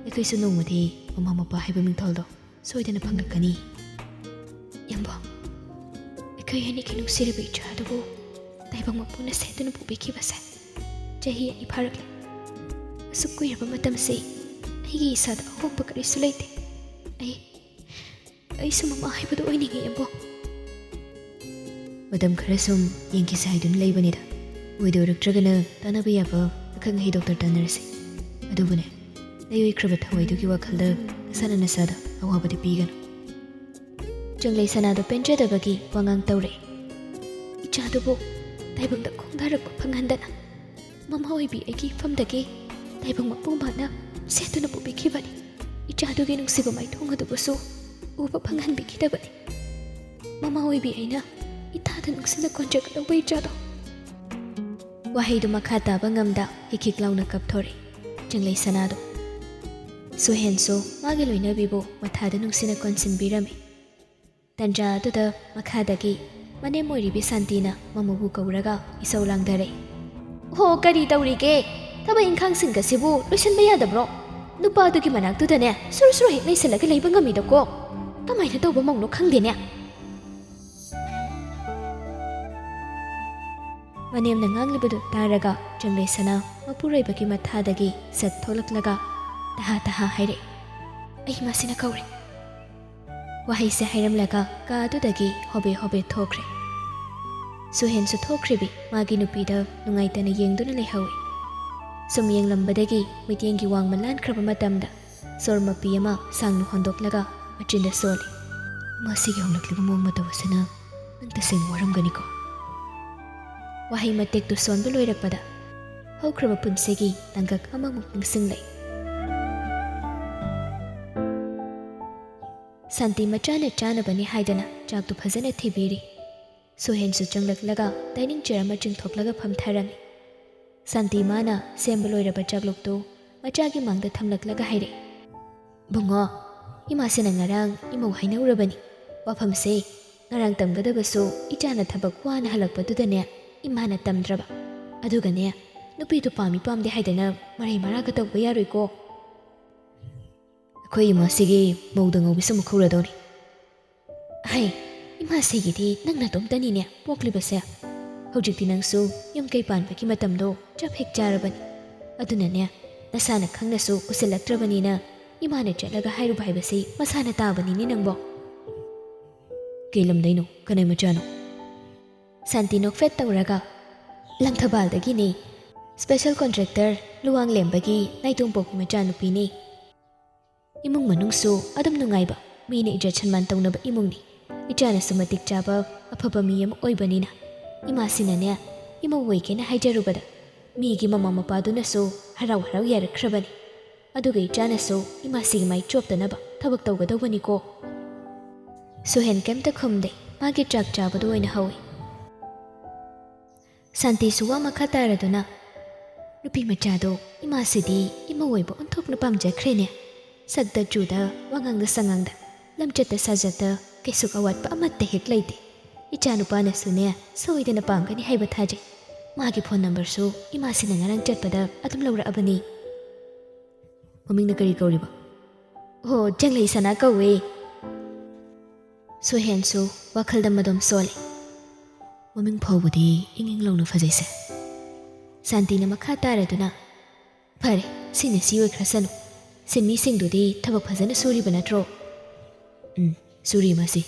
ꯑꯩꯈꯣꯏꯁꯨ ꯅꯣꯡꯃꯗꯤ ꯃꯃꯥ ꯃꯄꯥ ꯍꯥꯏꯕ ꯃꯤꯡꯊꯣꯜꯗꯣ ꯁꯣꯏꯗꯅ ꯐꯪꯂꯛꯀꯅꯤ꯫" ꯌꯥꯝꯕꯣ, ꯑꯩꯈꯣꯏ ꯑꯅꯤꯒꯤ ꯅꯨꯡꯁꯤꯔꯕ ꯏꯆꯥ ꯑꯗꯨꯕꯨ ꯇꯥꯏꯕꯪ ꯃꯄꯨꯅ ꯁꯦꯠꯇꯨꯅ ꯄꯨꯕꯤꯈꯤꯕꯁꯦ ꯆꯍꯤ ꯑꯅꯤ ꯐꯥꯔꯛꯂꯦ꯫ ꯑꯁꯨꯛ ꯀꯨꯏꯔꯕ ꯃꯇꯝꯁꯤ ꯑꯩꯒꯤ ꯏꯁꯥꯗ ꯑꯍꯣꯡꯕ ꯀꯔꯤꯁꯨ ꯂꯩꯇꯦ꯫ ꯑꯩ, ꯑꯩꯁꯨ ꯃꯃꯥ ꯍꯥꯏꯕꯗꯨ ꯑꯣꯏꯅꯤꯡꯉꯤ, ꯌꯥꯝꯕꯣ꯫ ꯃꯇꯝ ꯈꯔ ꯁꯨꯝ ꯌꯦꯡꯈꯤꯁꯦ ꯍꯥꯏꯗꯨꯅ ꯂꯩꯕꯅꯤꯗ꯫ ꯑꯣꯏꯗꯣꯏꯔꯛꯇ꯭ꯔꯒꯅ ꯇꯥꯟꯅꯕ ꯌꯥꯕ ꯑꯈꯪ ꯑꯍꯩ ꯗꯣꯛꯇꯔ ꯇꯥꯟꯅꯔꯁꯤ꯫ ꯑꯗꯨꯕꯨꯅꯦ, ꯂꯩꯑꯣꯏꯈ꯭ꯔꯕ ꯊꯋꯥꯏꯗꯨꯒꯤ ꯋꯥꯈꯜꯗ ꯅꯁꯥꯅ ꯅꯁꯥꯗ ꯑꯋꯥꯕꯗꯤ ꯄꯤꯒꯅꯨ꯫ ꯆꯪꯂꯩ ꯁꯅꯥꯗꯣ ꯄꯦꯟꯖꯗꯕꯒꯤ ꯋꯥꯉꯥꯡ ꯇꯧꯔꯛꯏ꯫ ꯏꯆꯥꯗꯨꯕꯨ ꯇꯥꯏꯕꯪꯗ ꯈꯣꯡꯗꯥꯔꯛꯄ ꯐꯪꯍꯟꯗꯅ ꯃꯃꯥ ꯑꯣꯏꯕꯤ ꯑꯩꯒꯤ ꯏꯐꯝꯗꯒꯤ ꯇꯥꯏꯕꯪ ꯃꯄꯨꯝꯕꯅ ꯁꯦꯠꯇꯨꯅ ꯄꯨꯕꯤꯈꯤꯕꯅꯤ꯫ ꯏꯆꯥꯗꯨꯒꯤ ꯅꯨꯡꯁꯤꯕ ꯃꯥꯏꯊꯣꯡ ꯑꯗꯨꯕꯨꯁꯨ ꯎꯕ ꯐꯪꯍꯟꯕꯤꯈꯤꯗꯕꯅꯤ꯫ ꯃꯃꯥ ꯑꯣꯏꯕꯤ ꯑꯩꯅ ꯏꯊꯥꯗ ꯅꯨꯡꯁꯤꯅ ꯀꯣꯟꯖꯒꯗꯧꯕ ꯏꯆꯥꯗꯣ꯫ ꯋꯥꯍꯩꯗꯨ ꯃꯈꯥ ꯇꯥꯕ ꯉꯝꯗ ꯍꯤꯛ ꯍꯤꯛ ꯂꯥꯎꯅ ꯀꯞꯊꯣꯔꯛꯏ ꯆꯪꯂꯩ ꯁꯅꯥꯗꯣ꯫ ꯁꯨꯍꯦꯟꯁꯨ ꯃꯥꯒꯤ ꯂꯣꯏꯅꯕꯤꯕꯨ ꯃꯊꯥꯗ ꯅꯨꯡꯁꯤꯅ ꯀꯣꯟꯁꯤꯟꯕꯤꯔꯝꯃꯤ꯫ ꯇꯟꯖꯥ ꯑꯗꯨꯗ ꯃꯈꯥꯗꯒꯤ ꯃꯅꯦꯝ ꯑꯣꯏꯔꯤꯕꯤ ꯁꯥꯟꯇꯤꯅ ꯃꯃꯧꯕꯨ ꯀꯧꯔꯒ ꯏꯁꯧ ꯂꯥꯡꯊꯔꯛꯏ꯫ "ꯍꯣ, ꯀꯔꯤ ꯇꯧꯔꯤꯒꯦ? ꯊꯕꯛ ꯏꯪꯈꯥꯡꯁꯤꯡꯒꯁꯤꯕꯨ ꯂꯣꯏꯁꯤꯟꯕ ꯌꯥꯗꯕ꯭ꯔꯣ? ꯅꯨꯄꯥꯗꯨꯒꯤ ꯃꯅꯥꯛꯇꯨꯗꯅꯦ ꯁꯨꯔꯨ ꯁꯨꯔꯨ ꯍꯦꯛ ꯂꯩꯁꯜꯂꯒ ꯂꯩꯕ ꯉꯝꯃꯤꯗꯀꯣ꯫ ꯀꯃꯥꯏꯅ ꯇꯧꯕ ꯃꯧꯅꯣ ꯈꯪꯗꯦꯅꯦ꯫" ꯃꯅꯦꯝꯅ ꯉꯥꯡꯂꯤꯕꯗꯨ ꯇꯥꯔꯒ ꯆꯪꯂꯩ ꯁꯅꯥ ꯃꯄꯨꯔꯣꯏꯕꯒꯤ ꯃꯊꯥꯗꯒꯤ ꯁꯠ ꯊꯣꯛꯂꯛꯂꯒ ꯇꯍꯥ ꯇꯍꯥ ꯍꯥꯏꯔꯛꯏ, "ꯑꯩ ꯃꯁꯤꯅ ꯀꯧꯔꯦ꯫" ꯋꯥꯍꯩꯁꯦ ꯍꯥꯏꯔꯝꯂꯒ ꯀꯥ ꯑꯗꯨꯗꯒꯤ ꯍꯣꯕꯦ ꯍꯣꯕꯦ ꯊꯣꯛꯈ꯭ꯔꯦ꯫ ꯁꯨꯍꯦꯟꯁꯨ ꯊꯣꯛꯈ꯭ꯔꯤꯕꯤ ꯃꯥꯒꯤ ꯅꯨꯄꯤꯗ ꯅꯨꯡꯉꯥꯏꯇꯅ ꯌꯦꯡꯗꯨꯅ ꯂꯩꯍꯧꯏ꯫ ꯁꯨꯝ ꯌꯦꯡꯂꯝꯕꯗꯒꯤ ꯃꯤꯠꯌꯦꯡꯒꯤ ꯋꯥꯡꯃ ꯂꯥꯟꯈ꯭ꯔꯕ ꯃꯇꯝꯗ ꯁꯣꯔ ꯃꯄꯤ ꯑꯃ ꯁꯥꯡꯅ ꯍꯣꯟꯗꯣꯛꯂꯒ ꯃꯆꯤꯟꯗ ꯁꯣꯜꯂꯤ꯫ "ꯃꯁꯤꯒꯤ ꯍꯣꯡꯂꯛꯂꯤꯕ ꯃꯑꯣꯡ ꯃꯇꯧ ꯑꯁꯤꯅ ꯅꯪ ꯇꯁꯦꯡꯅ ꯋꯥꯔꯝꯒꯅꯤꯀꯣ꯫" ꯋꯥꯍꯩ ꯃꯇꯦꯛꯇꯨ ꯁꯣꯟꯕ ꯂꯣꯏꯔꯛꯄꯗ ꯍꯧꯈ꯭ꯔꯕ ꯄꯨꯟꯁꯤꯒꯤ ꯇꯥꯡꯀꯛ ꯑꯃꯃꯨꯛ ꯅꯤꯡꯁꯤꯡꯂꯛꯏ꯫ ꯁꯥꯟꯇꯤ ꯃꯆꯥꯅ ꯆꯥꯅꯕꯅꯤ ꯍꯥꯏꯗꯅ ꯆꯥꯛꯇꯨ ꯐꯖꯅ ꯊꯤꯕꯤꯔꯤ꯫ ꯁꯣꯍꯦꯟꯁꯨ ꯆꯪꯂꯛꯂꯒ dining chair ꯑꯃ ꯆꯤꯡꯊꯣꯛꯂꯒ ꯐꯝꯊꯔꯝꯃꯤ꯫ ꯁꯥꯟꯇꯤ ꯃꯥꯅ ꯁꯦꯝꯕ ꯂꯣꯏꯔꯕ ꯆꯥꯛꯂꯨꯛꯇꯨ ꯃꯆꯥꯒꯤ ꯃꯥꯡꯗ ꯊꯝꯂꯛꯂꯒ ꯍꯥꯏꯔꯛꯏ, "ꯕꯨꯡꯉꯣ, ꯏꯃꯥꯁꯤꯅ ꯉꯔꯥꯡ ꯏꯃꯧ ꯍꯥꯏꯅꯧꯔꯕꯅꯤ꯫ ꯋꯥꯐꯝꯁꯦ ꯉꯔꯥꯡ ꯇꯝꯒꯗꯕꯁꯨ ꯏꯆꯥꯅ ꯊꯕꯛ ꯋꯥꯅ ꯍꯜꯂꯛꯄꯗꯨꯗꯅꯦ ꯏꯃꯥꯅ ꯇꯝꯗ꯭ꯔꯕ꯫ ꯑꯗꯨꯒꯅꯦ ꯅꯨꯄꯤꯗꯨ ꯄꯥꯝꯃꯤ ꯄꯥꯝꯗꯦ ꯍꯥꯏꯗꯅ ꯃꯔꯩ ꯃꯔꯥꯒ ꯇꯧꯕ ꯌꯥꯔꯣꯏꯀꯣ꯫ ꯑꯩꯈꯣꯏ ꯏꯃꯥꯁꯤꯒꯤ ꯃꯧꯗ ꯉꯧꯕꯤꯁꯨ ꯑꯃꯨꯛ ꯍꯧꯔꯗꯧꯅꯤ꯫ ꯍꯩ, ꯏꯃꯥꯁꯤꯒꯤꯗꯤ ꯅꯪ ꯅꯇꯣꯝꯇꯅꯤꯅꯦ ꯄꯣꯛꯂꯤꯕꯁꯦ꯫ ꯍꯧꯖꯤꯛꯇꯤ ꯅꯪꯁꯨ ꯌꯨꯝ ꯀꯩ ꯄꯥꯟꯕꯒꯤ ꯃꯇꯝꯗꯣ ꯆꯞ ꯍꯦꯛ ꯆꯥꯔꯕꯅꯤ꯫ ꯑꯗꯨꯅꯅꯦ, ꯅꯁꯥꯅ ꯈꯪꯅꯁꯨ ꯎꯁꯤꯜꯂꯛꯇ꯭ꯔꯕꯅꯤꯅ ꯏꯃꯥꯅ ꯆꯠꯂꯒ ꯍꯥꯏꯔꯨꯕ ꯍꯥꯏꯕꯁꯤ ꯃꯁꯥꯅ ꯇꯥꯕꯅꯤꯅꯦ ꯅꯪꯕꯣ꯫ ꯀꯩ ꯂꯝꯗꯩꯅꯣ? ꯀꯅꯥꯏ ꯃꯆꯥꯅꯣ?" ꯁꯥꯟꯇꯤ ꯅꯣꯛꯐꯦꯠ ꯇꯧꯔꯒ, "ꯂꯪꯊꯕꯥꯜꯗꯒꯤꯅꯦ꯫ Special contractor ꯂꯨꯋꯥꯡꯂꯦꯝꯕꯒꯤ ꯅꯥꯏꯇꯣꯝꯄꯣꯛꯀꯤ ꯃꯆꯥꯅꯨꯄꯤꯅꯦ꯫ ꯏꯃꯨꯡ ꯃꯅꯨꯡꯁꯨ ꯑꯗꯨꯝ ꯅꯨꯡꯉꯥꯏꯕ, ꯃꯤꯅ ꯏꯖꯠ ꯁꯟꯃꯥꯟ ꯇꯧꯅꯕ ꯏꯃꯨꯡꯅꯤ꯫ ꯏꯆꯥꯅꯁꯨ ꯃꯇꯤꯛ ꯆꯥꯕ ꯑꯐꯕ ꯃꯤ ꯑꯃ ꯑꯣꯏꯕꯅꯤꯅ ꯏꯃꯥꯁꯤꯅꯅꯦ, ꯏꯃꯧ ꯑꯣꯏꯒꯦꯅ ꯍꯥꯏꯖꯔꯨꯕꯗ ꯃꯤꯒꯤ ꯃꯃꯥ ꯃꯄꯥꯗꯨꯅꯁꯨ ꯍꯔꯥꯎ ꯍꯔꯥꯎ ꯌꯥꯔꯛꯈ꯭ꯔꯕꯅꯤ꯫ ꯑꯗꯨꯒ ꯏꯆꯥꯅꯁꯨ ꯏꯃꯥꯁꯤꯒꯤ ꯃꯥꯏ ꯆꯣꯞꯇꯅꯕ ꯊꯕꯛ ꯇꯧꯒꯗꯧꯕꯅꯤꯀꯣ꯫" ꯁꯨꯍꯦꯟ ꯀꯩꯝꯇ ꯈꯨꯝꯗꯦ꯫ ꯃꯥꯒꯤ ꯆꯥꯛ ꯆꯥꯕꯗꯨ ꯑꯣꯏꯅ ꯍꯧꯏ꯫ ꯁꯥꯟꯇꯤꯁꯨ ꯋꯥ ꯃꯈꯥ ꯇꯥꯔꯗꯨꯅ, "ꯅꯨꯄꯤ ꯃꯆꯥꯗꯣ ꯏꯃꯥꯁꯤꯗꯤ ꯏꯃꯧ ꯑꯣꯏꯕ ꯑꯣꯟꯊꯣꯛꯅ ꯄꯥꯝꯖꯈ꯭ꯔꯦꯅꯦ꯫ ꯁꯛꯇ ꯆꯨꯗ, ꯋꯥꯉꯥꯡꯗ ꯁꯉꯥꯡꯗ, ꯂꯝꯆꯠꯇ ꯁꯥꯖꯠꯇ ꯀꯩꯁꯨ ꯑꯋꯥꯠꯄ ꯑꯃꯠꯇ ꯍꯦꯛ ꯂꯩꯇꯦ꯫ ꯏꯆꯥ ꯅꯨꯄꯥꯅꯁꯨꯅꯦ ꯁꯣꯏꯗꯅ ꯄꯥꯝꯒꯅꯤ ꯍꯥꯏꯕ ꯊꯥꯖꯩ꯫ ꯃꯥꯒꯤ phone numberꯁꯨ ꯏꯃꯥꯁꯤꯅ ꯉꯔꯥꯡ ꯆꯠꯄꯗ ꯑꯗꯨꯝ ꯂꯧꯔꯛꯑꯕꯅꯤ꯫" "ꯃꯃꯤꯡꯅ ꯀꯔꯤ ꯀꯧꯔꯤꯕ?" "ꯑꯣ, ꯖꯪꯂꯩ ꯁꯅꯥ ꯀꯧꯋꯦ꯫" ꯁꯨꯍꯦꯟꯁꯨ ꯋꯥꯈꯜꯗ ꯃꯗꯣꯝ ꯁꯣꯜꯂꯤ꯫ "ꯃꯃꯤꯡ ꯐꯥꯎꯕꯗꯤ ꯏꯪ ꯏꯪ ꯂꯥꯎꯅ ꯐꯖꯩꯁꯦ꯫" ꯁꯥꯟꯇꯤꯅ ꯃꯈꯥ ꯇꯥꯔꯗꯨꯅ, "ꯐꯔꯦ, ꯁꯤꯅ ꯁꯤ ꯑꯣꯏꯈ꯭ꯔꯁꯅꯨ꯫ ꯁꯤꯟꯃꯤꯁꯤꯡꯗꯨꯗꯤ ꯊꯕꯛ ꯐꯖꯅ ꯁꯨꯔꯤꯕ ꯅꯠꯇ꯭ꯔꯣ?" "ꯎꯝ, ꯁꯨꯔꯤ ꯃꯥꯁꯤ꯫